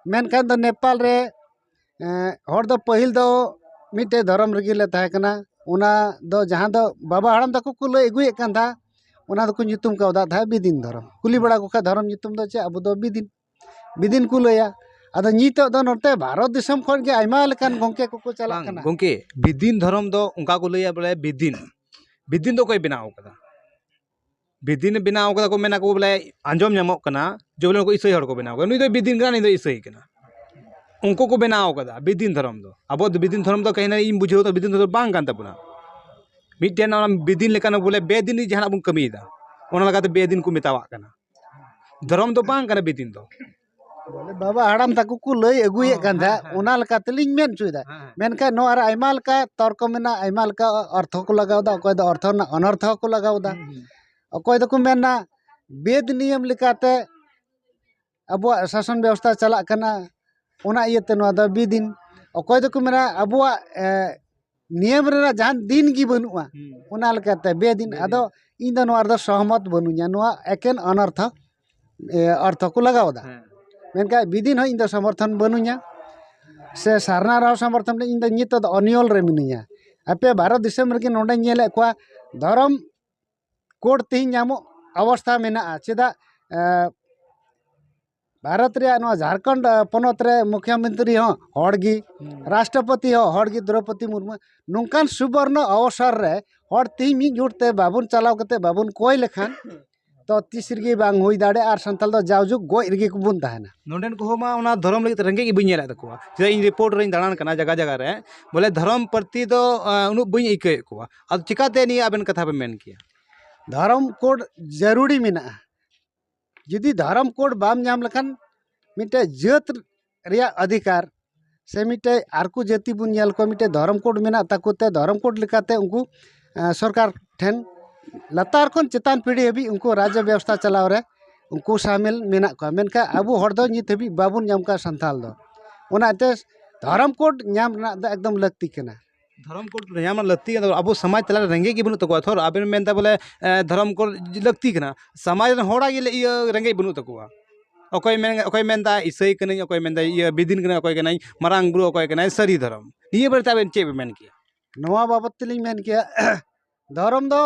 ᱢᱮᱱᱠᱷᱟᱱ ᱫᱚ ᱱᱮᱯᱟᱞ ᱨᱮ ᱮᱸ, ᱦᱚᱲ ᱫᱚ ᱯᱟᱹᱦᱤᱞ ᱫᱚ ᱢᱤᱫᱴᱮᱡ ᱫᱷᱚᱨᱚᱢ ᱨᱮᱜᱮ ᱞᱮ ᱛᱟᱦᱮᱸ ᱠᱟᱱᱟ᱾ ᱚᱱᱟ ᱫᱚ ᱡᱟᱦᱟᱸ ᱫᱚ ᱵᱟᱵᱟ ᱦᱟᱲᱟᱢ ᱛᱟᱠᱚ ᱠᱚ ᱞᱟᱹᱭ ᱟᱹᱜᱩᱭᱮᱫ ᱠᱟᱱ ᱛᱟᱦᱮᱸᱫ, ᱚᱱᱟ ᱫᱚᱠᱚ ᱧᱩᱛᱩᱢ ᱠᱟᱣᱫᱟ ᱛᱟᱦᱮᱸᱫ ᱵᱤᱫᱤᱱ ᱫᱷᱚᱨᱚᱢ᱾ ᱠᱩᱞᱤ ᱵᱟᱲᱟ ᱠᱚ ᱠᱷᱟᱡ ᱫᱷᱚᱨᱚᱢ ᱧᱩᱛᱩᱢ ᱫᱚ ᱪᱮᱫ, ᱟᱵᱚ ᱫᱚ ᱵᱤᱫᱤᱱ, ᱵᱤᱫᱤᱱ ᱠᱚ ᱞᱟᱹᱭᱟ᱾ ᱟᱫᱚ ᱱᱤᱛᱚᱜ ᱫᱚ ᱱᱚᱛᱮ ᱵᱷᱟᱨᱚᱛ ᱫᱤᱥᱚᱢ ᱠᱷᱚᱱ ᱜᱮ ᱟᱭᱢᱟ ᱞᱮᱠᱟᱱ ᱜᱚᱢᱠᱮ ᱠᱚᱠᱚ ᱪᱟᱞᱟᱜ ᱵᱟᱝ ᱠᱟᱱᱟ᱾ ᱜᱚᱢᱠᱮ, ᱵᱤᱫᱤᱱ ᱫᱷᱚᱨᱚᱢ ᱫᱚ ᱚᱱᱠᱟ ᱠᱚ ᱞᱟᱹᱭᱟ ᱵᱚᱞᱮ ᱵᱤᱫᱤᱱ, ᱵᱤᱫᱤᱱ ᱫᱚ ᱚᱠᱚᱭ ᱵᱮᱱᱟᱣ ᱠᱟᱫᱟ? ᱵᱤᱫᱤᱱ ᱵᱮᱱᱟᱣ ᱠᱟᱫᱟ ᱠᱚ, ᱢᱮᱱᱟ ᱠᱚ ᱵᱚᱞᱮ, ᱟᱸᱡᱚᱢ ᱧᱟᱢᱚᱜ ᱠᱟᱱᱟ ᱡᱮ ᱵᱚᱞᱮ ᱱᱩᱠᱩ ᱤᱥᱟᱹᱭ ᱦᱚᱲ ᱠᱚ ᱵᱮᱱᱟᱣ ᱠᱟᱫᱟ, ᱱᱩᱭ ᱫᱚ ᱵᱤᱫᱤᱱ ᱠᱟᱱᱟ, ᱱᱩᱭ ᱫᱚ ᱤᱥᱟᱹᱭ ᱠᱟᱱᱟ᱾ ᱩᱱᱠᱩ ᱠᱚ ᱵᱮᱱᱟᱣ ᱠᱟᱫᱟ ᱵᱤᱫᱤᱱ ᱫᱷᱚᱨᱚᱢ ᱫᱚ᱾ ᱟᱵᱚ ᱫᱚ ᱵᱤᱫᱤᱱ ᱫᱷᱚᱨᱚᱢ ᱫᱚ ᱠᱟᱹᱦᱤ ᱤᱧ ᱵᱩᱡᱷᱟᱹᱣ ᱫᱟ ᱵᱤᱫᱤᱱ ᱫᱷᱚᱨᱚᱢ ᱫᱚ ᱵᱟᱝ ᱠᱟᱱ ᱛᱟᱵᱚᱱᱟ᱾ ᱢᱤᱫᱴᱮᱱ ᱚᱱᱟ ᱵᱤᱫᱤᱱ ᱞᱮᱠᱟᱱᱟᱜ ᱵᱚᱞᱮ ᱵᱮᱫᱤᱱ ᱡᱟᱦᱟᱱᱟᱜ ᱵᱚᱱ ᱠᱟᱹᱢᱤᱭᱮᱫᱟ, ᱚᱱᱟ ᱞᱮᱠᱟᱛᱮ ᱵᱮᱫᱤᱱ ᱠᱚ ᱢᱮᱛᱟᱣᱟᱜ ᱠᱟᱱᱟ᱾ ᱫᱷᱚᱨᱚᱢ ᱫᱚ ᱵᱟᱝ ᱠᱟᱱᱟ ᱵᱤᱫᱤᱱ ᱫᱚ᱾ ᱵᱚᱞᱮ ᱵᱟᱵᱟ ᱦᱟᱲᱟᱢ ᱛᱟᱠᱚ ᱠᱚ ᱞᱟᱹᱭ ᱟᱹᱜᱩᱭᱮᱫ ᱠᱟᱱ ᱛᱟᱦᱮᱸᱫ, ᱚᱱᱟ ᱞᱮᱠᱟ ᱛᱮᱞᱤᱧ ᱢᱮᱱ ᱦᱚᱪᱚᱭᱮᱫᱟ᱾ ᱢᱮᱱᱠᱷᱟᱱ ᱱᱚᱣᱟ ᱨᱮ ᱟᱭᱢᱟ ᱞᱮᱠᱟ ᱛᱚᱨᱠᱚ ᱢᱮᱱᱟᱜᱼᱟ, ᱟᱭᱢᱟ ᱞᱮᱠᱟ ᱚᱨᱛᱷᱚ ᱠᱚ ᱞᱟᱜᱟᱣ ᱮᱫᱟ᱾ ᱚᱠᱚᱭ ᱫᱚ ᱚᱨᱛᱷᱚ ᱨᱮᱱᱟᱜ ᱚᱱᱚᱨᱛᱷᱚ ᱦᱚᱸᱠᱚ ᱞᱟᱜᱟᱣ ᱮᱫᱟ᱾ ᱚᱠᱚᱭ ᱫᱚᱠᱚ ᱢᱮᱱᱟ ᱵᱮᱫ ᱱᱤᱭᱚᱢ ᱞᱮᱠᱟᱛᱮ ᱟᱵᱚᱣᱟᱜ ᱥᱟᱥᱚᱱ ᱵᱮᱵᱚᱥᱛᱷᱟ ᱪᱟᱞᱟᱜ ᱠᱟᱱᱟ, ᱚᱱᱟ ᱤᱭᱟᱹᱛᱮ ᱱᱚᱣᱟ ᱫᱚ ᱵᱤᱫᱤᱱ᱾ ᱚᱠᱚᱭ ᱫᱚᱠᱚ ᱢᱮᱱᱟ ᱟᱵᱚᱣᱟᱜ ᱮ, ᱱᱤᱭᱚᱢ ᱨᱮᱱᱟᱜ ᱡᱟᱦᱟᱱ ᱫᱤᱱ ᱜᱮ ᱵᱟᱹᱱᱩᱜᱼᱟ, ᱦᱩᱸ᱾ ᱚᱱᱟ ᱞᱮᱠᱟᱛᱮ ᱵᱮᱫᱤᱱ᱾ ᱵᱮᱫᱤᱱ᱾ ᱟᱫᱚ ᱤᱧ ᱫᱚ ᱱᱚᱣᱟ ᱨᱮᱫᱚ ᱥᱚᱦᱚᱢᱚᱛ ᱵᱟᱹᱱᱩᱧᱟ, ᱱᱚᱣᱟ ᱮᱠᱮᱱ ᱚᱱᱚᱨᱛᱷᱚ ᱮ, ᱚᱨᱛᱷᱚ ᱠᱚ ᱞᱟᱜᱟᱣ ᱮᱫᱟ᱾ ᱦᱮᱸ᱾ ᱢᱮᱱᱠᱷᱟᱱ ᱵᱤᱫᱤᱱ ᱦᱚᱸ ᱤᱧ ᱫᱚ ᱥᱚᱢᱚᱨᱛᱷᱚᱱ ᱵᱟᱹᱱᱩᱧᱟ, ᱥᱮ ᱥᱟᱨᱱᱟ ᱨᱮᱦᱚᱸ ᱥᱚᱢᱚᱨᱛᱷᱚᱱ, ᱤᱧ ᱫᱚ ᱱᱤᱛᱚᱜ ᱫᱚ ᱚᱱᱤᱭᱚᱞ ᱨᱮ ᱢᱤᱱᱟᱹᱧᱟ᱾ ᱟᱯᱮ ᱵᱷᱟᱨᱚᱛ ᱫᱤᱥᱚᱢ ᱨᱮᱜᱮ ᱱᱚᱰᱮᱧ ᱧᱮᱞᱮᱫ ᱠᱚᱣᱟ, ᱫᱷᱚᱨᱚᱢ ᱠᱳᱰ ᱛᱮᱦᱮᱧ ᱧᱟᱢᱚᱜ ᱚᱵᱚᱥᱛᱷᱟ ᱢᱮᱱᱟᱜᱼᱟ᱾ ᱪᱮᱫᱟᱜ ᱮ, ᱵᱷᱟᱨᱚᱛ ᱨᱮᱭᱟᱜ ᱱᱚᱣᱟ ᱡᱷᱟᱲᱠᱷᱚᱸᱰ ᱮ, ᱯᱚᱱᱚᱛ ᱨᱮ ᱢᱩᱠᱷᱭᱚᱢᱚᱱᱛᱨᱤ ᱦᱚᱸ ᱦᱚᱲ ᱜᱮ, ᱦᱩᱸ᱾ ᱨᱟᱥᱴᱨᱚᱯᱚᱛᱤ ᱦᱚᱸ ᱦᱚᱲ ᱜᱮ, ᱫᱨᱚᱣᱯᱚᱫᱤ ᱢᱩᱨᱢᱩ᱾ ᱱᱚᱝᱠᱟᱱ ᱥᱩᱵᱚᱨᱱᱚ ᱚᱵᱚᱥᱚᱨ ᱨᱮ ᱦᱚᱲ ᱛᱮᱦᱮᱧ ᱢᱤᱫ ᱡᱩᱴ ᱛᱮ ᱵᱟᱵᱚᱱ ᱪᱟᱞᱟᱣ ᱠᱟᱛᱮ ᱵᱟᱵᱚᱱ ᱠᱚᱭ ᱞᱮᱠᱷᱟᱱ, ᱛᱚ ᱛᱤᱥ ᱨᱮᱜᱮ ᱵᱟᱝ ᱦᱩᱭ ᱫᱟᱲᱮᱭᱟᱜᱼᱟ, ᱟᱨ ᱥᱟᱱᱛᱟᱲ ᱫᱚ ᱡᱟᱣᱡᱩᱜᱽ ᱜᱚᱡ ᱨᱮᱜᱮ ᱵᱚᱱ ᱛᱟᱦᱮᱱᱟ᱾ ᱱᱚᱰᱮᱱ ᱠᱚᱦᱚᱸ ᱢᱟ ᱚᱱᱟ ᱫᱷᱚᱨᱚᱢ ᱞᱟᱹᱜᱤᱫ ᱛᱮ ᱨᱮᱸᱜᱮᱡ ᱜᱮ ᱵᱟᱹᱧ ᱧᱮᱞᱮᱫ ᱛᱟᱠᱚᱣᱟ᱾ ᱪᱮᱫᱟᱜ ᱤᱧ ᱨᱤᱯᱳᱨᱴ ᱨᱮᱧ ᱫᱟᱬᱟᱱ ᱠᱟᱱᱟ ᱡᱟᱭᱜᱟ ᱡᱟᱭᱜᱟ ᱨᱮ, ᱵᱚᱞᱮ ᱫᱷᱚᱨᱚᱢ ᱯᱨᱚᱛᱤ ᱫᱚ, ᱟ, ᱩᱱᱟᱹᱜ ᱵᱟᱹᱧ ᱟᱹᱭᱠᱟᱹᱣᱮᱫ ᱠᱚᱣᱟ᱾ ᱟᱫᱚ ᱪᱤᱠᱟᱛᱮ ᱱᱤᱭᱟᱹ ᱟᱵᱮᱱ ᱠᱟᱛᱷᱟ ᱵᱮᱱ ᱢᱮᱱ ᱠᱮᱭᱟ? ᱫᱷᱚᱨᱚᱢ ᱠᱳᱰ ᱡᱟᱹᱨᱩᱲᱤ ᱢᱮᱱᱟᱜᱼᱟ᱾ ᱡᱩᱫᱤ ᱫᱷᱚᱨᱚᱢ ᱠᱳᱰ ᱵᱟᱢ ᱧᱟᱢ ᱞᱮᱠᱷᱟᱱ ᱢᱤᱫᱴᱮᱡ ᱡᱟᱹᱛ ᱨᱮᱭᱟᱜ ᱚᱫᱷᱤᱠᱟᱨ ᱥᱮ ᱢᱤᱫᱴᱮᱡ ᱟᱨᱠᱚ ᱡᱟᱹᱛᱤ ᱵᱚᱱ ᱧᱮᱞ ᱠᱚᱣᱟ, ᱢᱤᱫᱴᱮᱡ ᱫᱷᱚᱨᱚᱢ ᱠᱳᱰ ᱢᱮᱱᱟᱜ ᱛᱟᱠᱚ ᱛᱮ ᱫᱷᱚᱨᱚᱢ ᱠᱳᱰ ᱞᱮᱠᱟᱛᱮ ᱩᱱᱠᱩ, ᱮᱸ, ᱥᱚᱨᱠᱟᱨ ᱴᱷᱮᱱ ᱞᱟᱛᱟᱨ ᱠᱷᱚᱱ ᱪᱮᱛᱟᱱ ᱯᱤᱲᱦᱤ ᱦᱟᱹᱵᱤᱡ ᱩᱱᱠᱩ ᱨᱟᱡᱽ ᱵᱮᱵᱚᱥᱛᱷᱟ ᱪᱟᱞᱟᱣ ᱨᱮ ᱩᱱᱠᱩ ᱥᱟᱢᱤᱞ ᱢᱮᱱᱟᱜ ᱠᱚᱣᱟ᱾ ᱢᱮᱱᱠᱷᱟᱱ ᱟᱵᱚ ᱦᱚᱲ ᱫᱚ ᱱᱤᱛ ᱦᱟᱹᱵᱤᱡ ᱵᱟᱵᱚᱱ ᱧᱟᱢ ᱠᱟᱜᱼᱟ ᱥᱟᱱᱛᱟᱲ ᱫᱚ᱾ ᱚᱱᱟᱛᱮ ᱫᱷᱚᱨᱚᱢ ᱠᱳᱰ ᱧᱟᱢ ᱨᱮᱱᱟᱜ ᱫᱚ ᱮᱠᱫᱚᱢ ᱞᱟᱹᱠᱛᱤ ᱠᱟᱱᱟ᱾ ᱫᱷᱚᱨᱚᱢ ᱠᱳᱰ ᱧᱟᱢ ᱞᱟᱹᱠᱛᱤ ᱠᱟᱱᱟ᱾ ᱟᱵᱚ ᱥᱚᱢᱟᱡᱽ ᱛᱟᱞᱟᱨᱮ ᱨᱮᱸᱜᱮᱡ ᱜᱮ ᱵᱟᱹᱱᱩᱜ ᱛᱟᱠᱚᱣᱟ᱾ ᱛᱷᱚᱨ ᱟᱵᱮᱱ ᱢᱮᱱᱫᱟ ᱵᱚᱞᱮ, ᱮ, ᱫᱷᱚᱨᱚᱢ ᱠᱳᱰ ᱞᱟᱹᱠᱛᱤ ᱠᱟᱱᱟ, ᱥᱚᱢᱟᱡᱽ ᱨᱮᱱ ᱦᱚᱲᱟᱜ ᱜᱮ ᱤᱭᱟᱹ ᱨᱮᱸᱜᱮᱡ ᱵᱟᱹᱱᱩᱜ ᱛᱟᱠᱚᱣᱟ᱾ ᱚᱠᱚᱭ ᱢᱮᱱ, ᱚᱠᱚᱭ ᱢᱮᱱᱫᱟ ᱤᱥᱟᱹᱭ ᱠᱟᱹᱱᱟᱹᱧ, ᱚᱠᱚᱭ ᱢᱮᱱᱫᱟ ᱤᱭᱟᱹ ᱵᱤᱫᱤᱱ ᱠᱟᱹᱱᱟᱹᱧ, ᱚᱠᱚᱭ ᱠᱟᱹᱱᱟᱹᱧ ᱢᱟᱨᱟᱝ ᱵᱩᱨᱩ, ᱚᱠᱚᱭ ᱠᱟᱹᱱᱟᱹᱧ ᱥᱟᱹᱨᱤ ᱫᱷᱚᱨᱚᱢ᱾ ᱱᱤᱭᱟᱹ ᱵᱟᱨᱮᱛᱮ ᱟᱵᱮᱱ ᱪᱮᱫ ᱵᱮᱱ ᱢᱮᱱ ᱠᱮᱭᱟ? ᱱᱚᱣᱟ ᱵᱟᱵᱚᱛ ᱛᱮᱞᱤᱧ ᱢᱮᱱ ᱠᱮᱭᱟ, ᱫᱷᱚᱨᱚᱢ ᱫᱚ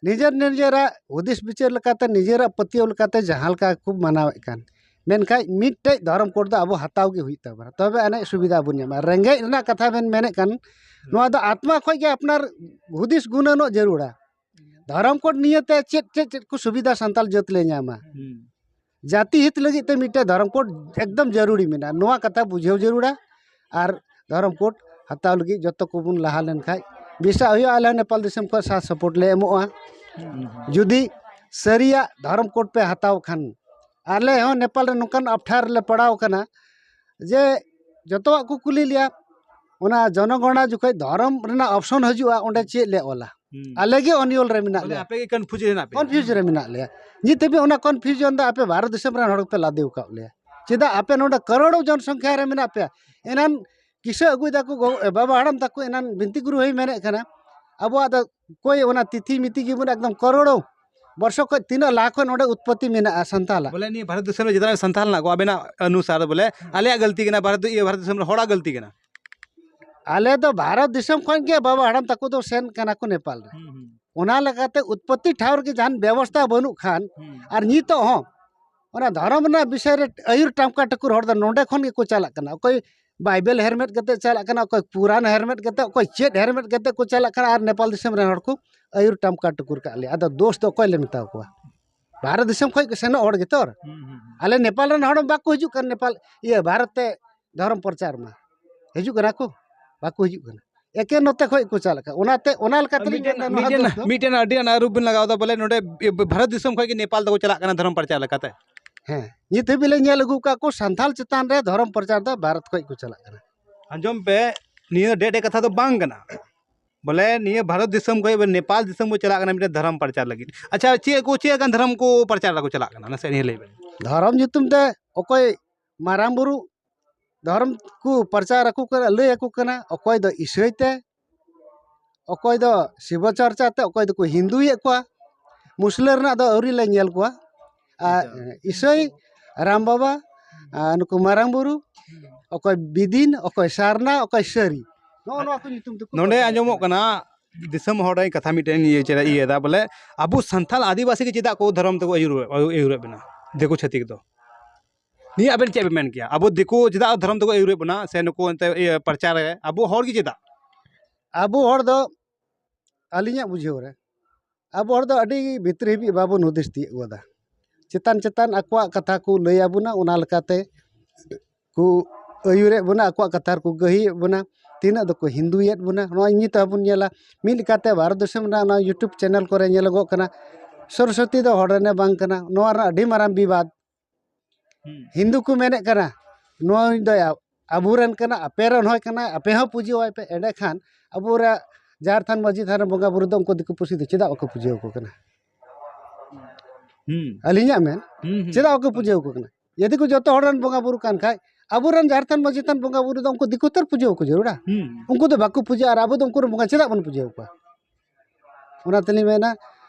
ᱱᱤᱡᱮᱨ ᱱᱤᱡᱮᱨᱟᱜ ᱦᱩᱫᱤᱥ ᱵᱤᱪᱟᱹᱨ ᱞᱮᱠᱟᱛᱮ, ᱱᱤᱡᱮᱨᱟᱜ ᱯᱟᱹᱛᱭᱟᱹᱣ ᱞᱮᱠᱟᱛᱮ ᱡᱟᱦᱟᱸ ᱞᱮᱠᱟ ᱠᱚ ᱢᱟᱱᱟᱣᱮᱫ ᱠᱟᱱ, ᱢᱮᱱᱠᱷᱟᱱ ᱢᱤᱫᱴᱮᱡ ᱫᱷᱚᱨᱚᱢ ᱠᱳᱰ ᱫᱚ ᱟᱵᱚ ᱦᱟᱛᱟᱣ ᱜᱮ ᱦᱩᱭᱩᱜ ᱛᱟᱵᱚᱱᱟ, ᱛᱚᱵᱮ ᱟᱹᱱᱤᱡ ᱥᱩᱵᱤᱫᱷᱟ ᱵᱚᱱ ᱧᱟᱢᱟ᱾ ᱨᱮᱸᱜᱮᱡ ᱨᱮᱱᱟᱜ ᱠᱟᱛᱷᱟ ᱵᱮᱱ ᱢᱮᱱᱮᱫ ᱠᱟᱱ, ᱱᱚᱣᱟ ᱫᱚ ᱟᱛᱢᱟ ᱠᱷᱚᱡ ᱜᱮ ᱟᱯᱱᱟᱨ ᱦᱩᱫᱤᱥ ᱜᱩᱱᱟᱹᱱᱚᱜ ᱡᱟᱹᱨᱩᱲᱟ᱾ ᱫᱷᱚᱨᱚᱢ ᱠᱳᱰ ᱱᱤᱭᱟᱹᱛᱮ ᱪᱮᱫ ᱪᱮᱫ ᱪᱮᱫ ᱠᱚ ᱥᱩᱵᱤᱫᱷᱟ ᱥᱟᱱᱛᱟᱲ ᱡᱟᱹᱛ ᱞᱮ ᱧᱟᱢᱟ? ᱦᱩᱸ᱾ ᱡᱟᱹᱛᱤ ᱦᱤᱛ ᱞᱟᱹᱜᱤᱫ ᱛᱮ ᱢᱤᱫᱴᱮᱡ ᱫᱷᱚᱨᱚᱢ ᱠᱳᱰ ᱮᱠᱫᱚᱢ ᱡᱟᱹᱨᱩᱲᱤ ᱢᱮᱱᱟᱜᱼᱟ, ᱱᱚᱣᱟ ᱠᱟᱛᱷᱟ ᱵᱩᱡᱷᱟᱹᱣ ᱡᱟᱹᱨᱩᱲᱟ᱾ ᱟᱨ ᱫᱷᱚᱨᱚᱢ ᱠᱳᱰ ᱦᱟᱛᱟᱣ ᱞᱟᱹᱜᱤᱫ ᱡᱚᱛᱚ ᱠᱚᱵᱚᱱ ᱞᱟᱦᱟ ᱞᱮᱱᱠᱷᱟᱡ ᱵᱮᱥᱟᱜ ᱦᱩᱭᱩᱜᱼᱟ᱾ ᱟᱞᱮ ᱦᱚᱸ ᱱᱮᱯᱟᱞ ᱫᱤᱥᱚᱢ ᱠᱷᱚᱱ ᱥᱟᱛ ᱥᱟᱯᱳᱨᱴ ᱞᱮ ᱮᱢᱚᱜᱼᱟ᱾ ᱦᱩᱸ᱾ ᱡᱩᱫᱤ ᱥᱟᱹᱨᱤᱭᱟᱜ ᱫᱷᱚᱨᱚᱢ ᱠᱳᱰ ᱯᱮ ᱦᱟᱛᱟᱣ ᱠᱷᱟᱱ, ᱟᱞᱮ ᱦᱚᱸ ᱱᱮᱯᱟᱞ ᱨᱮ ᱱᱚᱝᱠᱟᱱ ᱟᱯᱴᱷᱟᱨ ᱨᱮᱞᱮ ᱯᱟᱲᱟᱣ ᱠᱟᱱᱟ ᱡᱮ ᱡᱚᱛᱚᱣᱟᱜ ᱠᱚ ᱠᱩᱞᱤ ᱞᱮᱭᱟ, ᱚᱱᱟ ᱡᱚᱱᱚᱜᱚᱬᱟ ᱡᱚᱠᱷᱚᱡ ᱫᱷᱚᱨᱚᱢ ᱨᱮᱱᱟᱜ ᱚᱯᱥᱚᱱ ᱦᱤᱡᱩᱜᱼᱟ, ᱚᱸᱰᱮ ᱪᱮᱫ ᱞᱮ ᱚᱞᱟ? ᱦᱩᱸ᱾ ᱟᱞᱮ ᱜᱮ ᱚᱱᱤᱭᱚᱞ ᱨᱮ ᱢᱮᱱᱟᱜ ᱢᱟᱱᱮ ᱞᱮᱭᱟ᱾ ᱟᱯᱮ ᱜᱮ ᱠᱚᱱᱯᱷᱤᱭᱩᱡᱽ ᱨᱮ ᱦᱮᱱᱟᱜ ᱯᱮᱭᱟ? ᱠᱚᱱᱯᱷᱤᱭᱩᱡᱽ ᱨᱮ ᱢᱮᱱᱟᱜ ᱞᱮᱭᱟ᱾ ᱱᱤᱛ ᱦᱟᱹᱵᱤᱡ ᱚᱱᱟ ᱠᱚᱱᱯᱷᱤᱭᱩᱡᱚᱱ ᱫᱚ ᱟᱯᱮ ᱵᱷᱟᱨᱚᱛ ᱫᱤᱥᱚᱢ ᱨᱮᱱ ᱦᱚᱲ ᱜᱮᱯᱮ ᱞᱟᱫᱮ ᱟᱠᱟᱫ ᱞᱮᱭᱟ᱾ ᱪᱮᱫᱟᱜ ᱟᱯᱮ ᱱᱚᱰᱮ ᱠᱟᱨᱳᱲᱚ ᱡᱚᱱ ᱥᱚᱝᱠᱷᱟ ᱨᱮ ᱢᱮᱱᱟᱜ ᱯᱮᱭᱟ? ᱮᱱᱟᱱ ᱠᱤᱥᱟᱹ ᱟᱹᱜᱩᱭ ᱫᱟᱠᱚ ᱜᱚ-, ᱵᱟᱵᱟ ᱦᱟᱲᱟᱢ ᱛᱟᱠᱚ, ᱮᱱᱟᱱ ᱵᱤᱱᱛᱤ ᱜᱩᱨᱩ ᱦᱚᱸᱭ ᱢᱮᱱᱮᱫ ᱠᱟᱱᱟ, ᱟᱵᱚᱣᱟᱜ ᱫᱚ ᱠᱚᱭ ᱚᱱᱟ ᱛᱤᱛᱷᱤ ᱢᱤᱛᱤ ᱜᱮᱵᱚᱱ ᱮᱠᱫᱚᱢ ᱠᱟᱨᱳᱲᱚ ᱵᱚᱨᱥᱚ ᱠᱷᱚᱱ ᱛᱤᱱᱟᱹᱜ ᱞᱟᱦᱟ ᱠᱷᱚᱱ ᱱᱚᱰᱮ ᱩᱛᱯᱚᱛᱤ ᱢᱮᱱᱟᱜᱼᱟ ᱥᱟᱱᱛᱟᱞᱟᱜ᱾ ᱵᱚᱞᱮ ᱱᱤᱭᱟᱹ ᱵᱷᱟᱨᱚᱛ ᱫᱤᱥᱚᱢ ᱨᱮ ᱡᱮᱛᱱᱟ ᱥᱟᱱᱛᱟᱞ ᱦᱮᱱᱟᱜ ᱠᱚᱣᱟ, ᱟᱵᱮᱱᱟᱜ ᱚᱱᱩᱥᱟᱨ ᱵᱚᱞᱮ ᱟᱞᱮᱭᱟᱜ ᱜᱟᱹᱞᱛᱤ ᱠᱟᱱᱟ, ᱵᱷᱟᱨᱚᱛ, ᱤᱭᱟᱹ, ᱵᱷᱟᱨᱚᱛ ᱫᱤᱥᱚᱢ ᱨᱮ ᱦᱚᱲᱟᱜ ᱜᱟᱹᱞᱛᱤ ᱠᱟᱱᱟ? ᱟᱞᱮ ᱫᱚ ᱵᱷᱟᱨᱚᱛ ᱫᱤᱥᱚᱢ ᱠᱷᱚᱱ ᱜᱮ ᱵᱟᱵᱟ ᱦᱟᱲᱟᱢ ᱛᱟᱠᱚ ᱫᱚ ᱥᱮᱱ ᱠᱟᱱᱟ ᱠᱚ ᱱᱮᱯᱟᱞ ᱨᱮ᱾ ᱦᱩᱸ, ᱦᱩᱸ, ᱚᱱᱟ ᱞᱮᱠᱟᱛᱮ ᱩᱛᱯᱚᱛᱤ ᱴᱷᱟᱶ ᱨᱮᱜᱮ ᱡᱟᱦᱟᱱ ᱵᱮᱵᱚᱥᱛᱷᱟ ᱵᱟᱹᱱᱩᱜ ᱠᱷᱟᱱ, ᱦᱩᱸ, ᱟᱨ ᱱᱤᱛᱚᱜ ᱦᱚᱸ ᱚᱱᱟ ᱫᱷᱚᱨᱚᱢ ᱨᱮᱱᱟᱜ ᱵᱤᱥᱚᱭ ᱨᱮ ᱟᱹᱭᱩᱨ ᱴᱟᱢᱠᱟ ᱴᱩᱠᱩᱨ ᱦᱚᱲ ᱫᱚ ᱱᱚᱰᱮ ᱠᱷᱚᱱ ᱜᱮᱠᱚ ᱪᱟᱞᱟᱜ ᱠᱟᱱᱟ᱾ ᱚᱠᱚᱭ ᱵᱟᱭᱵᱮᱞ ᱦᱮᱨᱢᱮᱫ ᱠᱟᱛᱮ ᱪᱟᱞᱟᱜ ᱠᱟᱱᱟ, ᱚᱠᱚᱭ ᱯᱩᱨᱟᱱ ᱦᱮᱨᱢᱮᱫ ᱠᱟᱛᱮ, ᱚᱠᱚᱭ ᱪᱮᱫ ᱦᱮᱨᱢᱮᱫ ᱠᱟᱛᱮ ᱠᱚ ᱪᱟᱞᱟᱜ ᱠᱟᱱᱟ, ᱟᱨ ᱱᱮᱯᱟᱞ ᱫᱤᱥᱚᱢ ᱨᱮᱱ ᱦᱚᱲ ᱠᱚ ᱟᱹᱭᱩᱨ ᱴᱟᱢᱠᱟ ᱴᱩᱠᱩᱨ ᱠᱟᱜ ᱞᱮᱭᱟ᱾ ᱟᱫᱚ ᱫᱳᱥ ᱫᱚ ᱚᱠᱚᱭ ᱞᱮ ᱢᱮᱛᱟ ᱠᱚᱣᱟ? ᱵᱷᱟᱨᱚᱛ ᱫᱤᱥᱚᱢ ᱠᱷᱚᱱ ᱠᱚ ᱥᱮᱱᱚᱜ ᱦᱚᱲ ᱜᱮᱛᱚ᱾ ᱦᱩᱸ, ᱦᱩᱸ, ᱦᱩᱸ᱾ ᱟᱞᱮ ᱱᱮᱯᱟᱞ ᱨᱮᱱ ᱦᱚᱲ ᱵᱟᱠᱚ ᱦᱤᱡᱩᱜ ᱠᱟᱱ ᱱᱮᱯᱟᱞ, ᱤᱭᱟᱹ, ᱵᱷᱟᱨᱚᱛ ᱛᱮ ᱫᱷᱚᱨᱚᱢ ᱯᱨᱚᱪᱟᱨ ᱢᱟ᱾ ᱦᱤᱡᱩᱜ ᱠᱟᱱᱟ ᱠᱚ? ᱵᱟᱠᱚ ᱦᱤᱡᱩᱜ ᱠᱟᱱᱟ᱾ ᱮᱠᱮᱱ ᱱᱚᱛᱮ ᱠᱷᱚᱡ ᱠᱚ ᱪᱟᱞᱟᱜ ᱠᱟᱱᱟ᱾ ᱚᱱᱟᱛᱮ, ᱚᱱᱟ ᱞᱮᱠᱟ ᱛᱮᱞᱤᱧ ᱢᱤᱫᱴᱮᱱ, ᱢᱮᱱᱫᱟ, ᱱᱚᱣᱟ ᱢᱤᱫᱴᱮᱱ, ᱫᱳᱥ ᱫᱚ ᱢᱤᱫᱴᱮᱱ ᱟᱹᱰᱤ ᱟᱱ ᱟᱹᱨᱩᱵ ᱵᱤᱱ ᱞᱟᱜᱟᱣ ᱮᱫᱟ, ᱵᱚᱞᱮ ᱱᱚᱰᱮ ᱵᱷᱟᱨᱚᱛ ᱫᱤᱥᱚᱢ ᱠᱷᱚᱡ ᱜᱮ ᱱᱮᱯᱟᱞ ᱫᱚᱠᱚ ᱪᱟᱞᱟᱜ ᱠᱟᱱᱟ ᱫᱷᱚᱨᱚᱢ ᱯᱨᱚᱪᱟᱨ ᱞᱮᱠᱟᱛᱮ᱾ ᱦᱮᱸ, ᱱᱤᱛ ᱦᱟᱹᱵᱤᱡ ᱞᱮ ᱧᱮᱞ ᱟᱹᱜᱩ ᱠᱟᱜ ᱠᱚ, ᱥᱟᱱᱛᱟᱞ ᱪᱮᱛᱟᱱ ᱨᱮ ᱫᱷᱚᱨᱚᱢ ᱯᱨᱚᱪᱟᱨ ᱫᱚ ᱵᱷᱟᱨᱚᱛ ᱠᱷᱚᱡ ᱠᱚ ᱪᱟᱞᱟᱜ ᱠᱟᱱᱟ᱾ ᱟᱸᱡᱚᱢ ᱯᱮ, ᱱᱤᱭᱟᱹ ᱰᱮ ᱰᱮ ᱠᱟᱛᱷᱟ ᱫᱚ ᱵᱟᱝ ᱠᱟᱱᱟ᱾ ᱵᱚᱞᱮ ᱱᱤᱭᱟᱹ ᱵᱷᱟᱨᱚᱛ ᱫᱤᱥᱚᱢ ᱠᱷᱚᱡ ᱱᱮᱯᱟᱞ ᱫᱤᱥᱚᱢ ᱠᱚ ᱪᱟᱞᱟᱜ ᱠᱟᱱᱟ ᱢᱤᱫᱴᱮᱱ ᱫᱷᱚᱨᱚᱢ ᱯᱨᱚᱪᱟᱨ ᱞᱟᱹᱜᱤᱫ᱾ ᱟᱪᱪᱷᱟ, ᱪᱮᱫ ᱠᱚ, ᱪᱮᱫ ᱞᱮᱠᱟᱱ ᱫᱷᱚᱨᱚᱢ ᱠᱚ ᱯᱨᱚᱪᱟᱨ ᱫᱟᱠᱚ ᱪᱟᱞᱟᱜ ᱠᱟᱱᱟ? ᱱᱟᱥᱮ ᱱᱤᱭᱟᱹ ᱞᱟᱹᱭ ᱵᱮᱱ᱾ ᱫᱷᱚᱨᱚᱢ ᱧᱩᱛᱩᱢ ᱛᱮ ᱚᱠᱚᱭ ᱢᱟᱨᱟᱝ ᱵᱩᱨᱩ ᱫᱷᱚᱨᱚᱢ ᱠᱚ ᱯᱨᱚᱪᱟᱨ ᱟᱠᱚ ᱠᱟᱱᱟ, ᱞᱟᱹᱭ ᱟᱠᱚ ᱠᱟᱱᱟ, ᱚᱠᱚᱭ ᱫᱚ ᱤᱥᱟᱹᱭ ᱛᱮ, ᱚᱠᱚᱭ ᱫᱚ ᱥᱤᱵᱚ ᱪᱚᱨᱪᱟ ᱛᱮ, ᱚᱠᱚᱭ ᱫᱚᱠᱚ ᱦᱤᱱᱫᱩᱭᱮᱫ ᱠᱚᱣᱟ᱾ ᱢᱩᱥᱞᱟᱹ ᱨᱮᱱᱟᱜ ᱫᱚ ᱟᱹᱣᱨᱤ ᱞᱮ ᱧᱮᱞ ᱠᱚᱣᱟ᱾ ᱟᱨ ᱟᱪᱪᱷᱟ᱾ ᱤᱥᱟᱹᱭ, ᱨᱟᱢ ᱵᱟᱵᱟ, ᱟᱨ ᱱᱩᱠᱩ ᱢᱟᱨᱟᱝ ᱵᱩᱨᱩ, ᱚᱠᱚᱭ ᱵᱤᱫᱤᱱ, ᱚᱠᱚᱭ ᱥᱟᱨᱱᱟ, ᱚᱠᱚᱭ ᱥᱟᱹᱨᱤ, ᱱᱚᱜᱼᱚ ᱱᱚᱣᱟ ᱠᱚ ᱧᱩᱛᱩᱢ ᱛᱮᱠᱚ ᱱᱚᱰᱮ ᱯᱨᱚᱪᱟᱨ ᱟᱸᱡᱚᱢᱚᱜ ᱠᱟᱱᱟ᱾ ᱠᱟᱱᱟ, ᱫᱤᱥᱚᱢ ᱦᱚᱲ ᱨᱮᱱ ᱠᱟᱛᱷᱟ ᱢᱤᱫᱴᱮᱱ ᱤᱭᱟᱹ ᱪᱮᱫ ᱤᱭᱟᱹᱭᱮᱫᱟ, ᱵᱚᱞᱮ ᱟᱵᱚ ᱥᱟᱱᱛᱟᱲ ᱟᱹᱫᱤᱵᱟᱹᱥᱤ ᱜᱮ ᱪᱮᱫᱟᱜ ᱠᱚ ᱫᱷᱚᱨᱚᱢ ᱛᱮᱠᱚ ᱟᱹᱭᱩᱨ, ᱟᱹᱭᱩᱨᱮᱫ ᱵᱚᱱᱟ, ᱫᱤᱠᱩ ᱪᱷᱟᱹᱛᱤᱠ ᱫᱚ? ᱱᱤᱭᱟᱹ ᱟᱵᱮᱱ ᱪᱮᱫ ᱵᱮᱱ ᱢᱮᱱ ᱠᱮᱭᱟ? ᱟᱵᱚ ᱫᱤᱠᱩ ᱪᱮᱫᱟᱜ ᱫᱷᱚᱨᱚᱢ ᱛᱮᱠᱚ ᱟᱹᱭᱩᱨᱮᱫ ᱵᱚᱱᱟ, ᱥᱮ ᱱᱩᱠᱩ ᱮᱱᱛᱮ ᱤᱭᱟᱹ ᱯᱨᱚᱪᱟᱨ ᱨᱮ ᱟᱵᱚ ᱦᱚᱲ ᱜᱮ ᱪᱮᱫᱟᱜ? ᱟᱵᱚ ᱦᱚᱲ ᱫᱚ, ᱟᱹᱞᱤᱧᱟᱜ ᱵᱩᱡᱷᱟᱹᱣ ᱨᱮ, ᱟᱵᱚ ᱦᱚᱲ ᱫᱚ ᱟᱹᱰᱤ ᱵᱷᱤᱛᱨᱤ ᱦᱟᱹᱵᱤᱡ ᱵᱟᱵᱚᱱ ᱦᱩᱫᱤᱥ ᱛᱤᱭᱳᱜ ᱜᱚᱫᱟ᱾ ᱪᱮᱛᱟᱱ ᱪᱮᱛᱟᱱ ᱟᱠᱚᱣᱟᱜ ᱠᱟᱛᱷᱟ ᱠᱚ ᱞᱟᱹᱭ ᱟᱵᱚᱱᱟ, ᱚᱱᱟ ᱞᱮᱠᱟᱛᱮ ᱠᱚ ᱟᱹᱭᱩᱨᱮᱫ ᱵᱚᱱᱟ, ᱟᱠᱚᱣᱟᱜ ᱠᱟᱛᱷᱟ ᱨᱮᱠᱚ ᱜᱟᱹᱦᱤᱭᱮᱫ ᱵᱚᱱᱟ᱾ ᱛᱤᱱᱟᱹᱜ ᱫᱚᱠᱚ ᱦᱤᱱᱫᱩᱭᱮᱫ ᱵᱚᱱᱟ, ᱱᱚᱜᱼᱚᱭ ᱱᱤᱛ ᱦᱚᱸ ᱵᱚᱱ ᱧᱮᱞᱟ᱾ ᱢᱤᱫ ᱞᱮᱠᱟᱛᱮ ᱵᱷᱟᱨᱚᱛ ᱫᱤᱥᱚᱢ ᱨᱮᱱᱟᱜ ᱚᱱᱟ YouTube ᱪᱮᱱᱮᱞ ᱠᱚᱨᱮ ᱧᱮᱞᱚᱜᱚᱜ ᱠᱟᱱᱟ, ᱥᱚᱨᱚᱥᱚᱛᱤ ᱫᱚ ᱦᱚᱲ ᱨᱮᱱᱮ ᱵᱟᱝ ᱠᱟᱱᱟ, ᱱᱚᱣᱟ ᱨᱮᱱᱟᱜ ᱟᱹᱰᱤ ᱢᱟᱨᱟᱝ ᱵᱤᱵᱟᱫ᱾ ᱦᱩᱸ᱾ ᱦᱤᱱᱫᱩ ᱠᱚ ᱢᱮᱱᱮᱫ ᱠᱟᱱᱟ, ᱱᱚᱣᱟ ᱫᱚ ᱟᱵᱚᱨᱮᱱ ᱠᱟᱱᱟ, ᱟᱯᱮ ᱨᱮᱱ ᱦᱚᱸᱭ ᱠᱟᱱᱟ, ᱟᱯᱮ ᱦᱚᱸ ᱯᱩᱡᱟᱹᱣᱟᱭ ᱯᱮ᱾ ᱮᱸᱰᱮᱠᱷᱟᱱ ᱟᱵᱚᱨᱟᱜ ᱡᱟᱦᱮᱨ ᱛᱷᱟᱱ, ᱢᱟᱹᱡᱷᱤ ᱛᱷᱟᱱ ᱨᱮ ᱵᱚᱸᱜᱟ ᱵᱩᱨᱩ ᱫᱚ ᱩᱱᱠᱩ ᱫᱤᱠᱩ ᱯᱩᱥᱤ ᱫᱚ ᱪᱮᱫᱟᱜ ᱵᱟᱠᱚ ᱯᱩᱡᱟᱹ ᱟᱠᱚ ᱠᱟᱱᱟ? ᱦᱩᱸ᱾ ᱟᱹᱞᱤᱧᱟᱜ ᱢᱮᱱ, ᱦᱩᱸ, ᱦᱩᱸ᱾ ᱪᱮᱫᱟᱜ ᱵᱟᱠᱚ ᱯᱩᱡᱟᱹ ᱟᱠᱚ ᱠᱟᱱᱟ? ᱡᱩᱫᱤ ᱠᱚ ᱡᱚᱛᱚ ᱦᱚᱲ ᱨᱮᱱ ᱵᱚᱸᱜᱟ ᱵᱩᱨᱩ ᱠᱟᱱ ᱠᱷᱟᱡ, ᱟᱵᱚᱨᱮᱱ ᱡᱟᱦᱮᱨ ᱛᱷᱟᱱ ᱢᱟᱹᱡᱷᱤ ᱛᱷᱟᱱ ᱵᱚᱸᱜᱟ ᱵᱩᱨᱩ ᱫᱚ ᱩᱱᱠᱩ ᱫᱤᱠᱩ ᱛᱚᱨ ᱯᱩᱡᱟᱹ ᱠᱚ ᱡᱟᱹᱨᱩᱲᱟ᱾ ᱦᱩᱸ᱾ ᱩᱱᱠᱩ ᱫᱚ ᱵᱟᱠᱚ ᱯᱩᱡᱟᱹᱜᱼᱟ ᱟᱨ ᱟᱵᱚ ᱫᱚ ᱩᱱᱠᱩ ᱨᱮᱱ ᱵᱚᱸᱜᱟ ᱪᱮᱫᱟᱜ ᱵᱚᱱ ᱯᱩᱡᱟᱹ ᱟᱠᱚᱣᱟ? ᱚᱱᱟ ᱛᱮᱞᱤᱧ ᱢᱮᱱᱟ,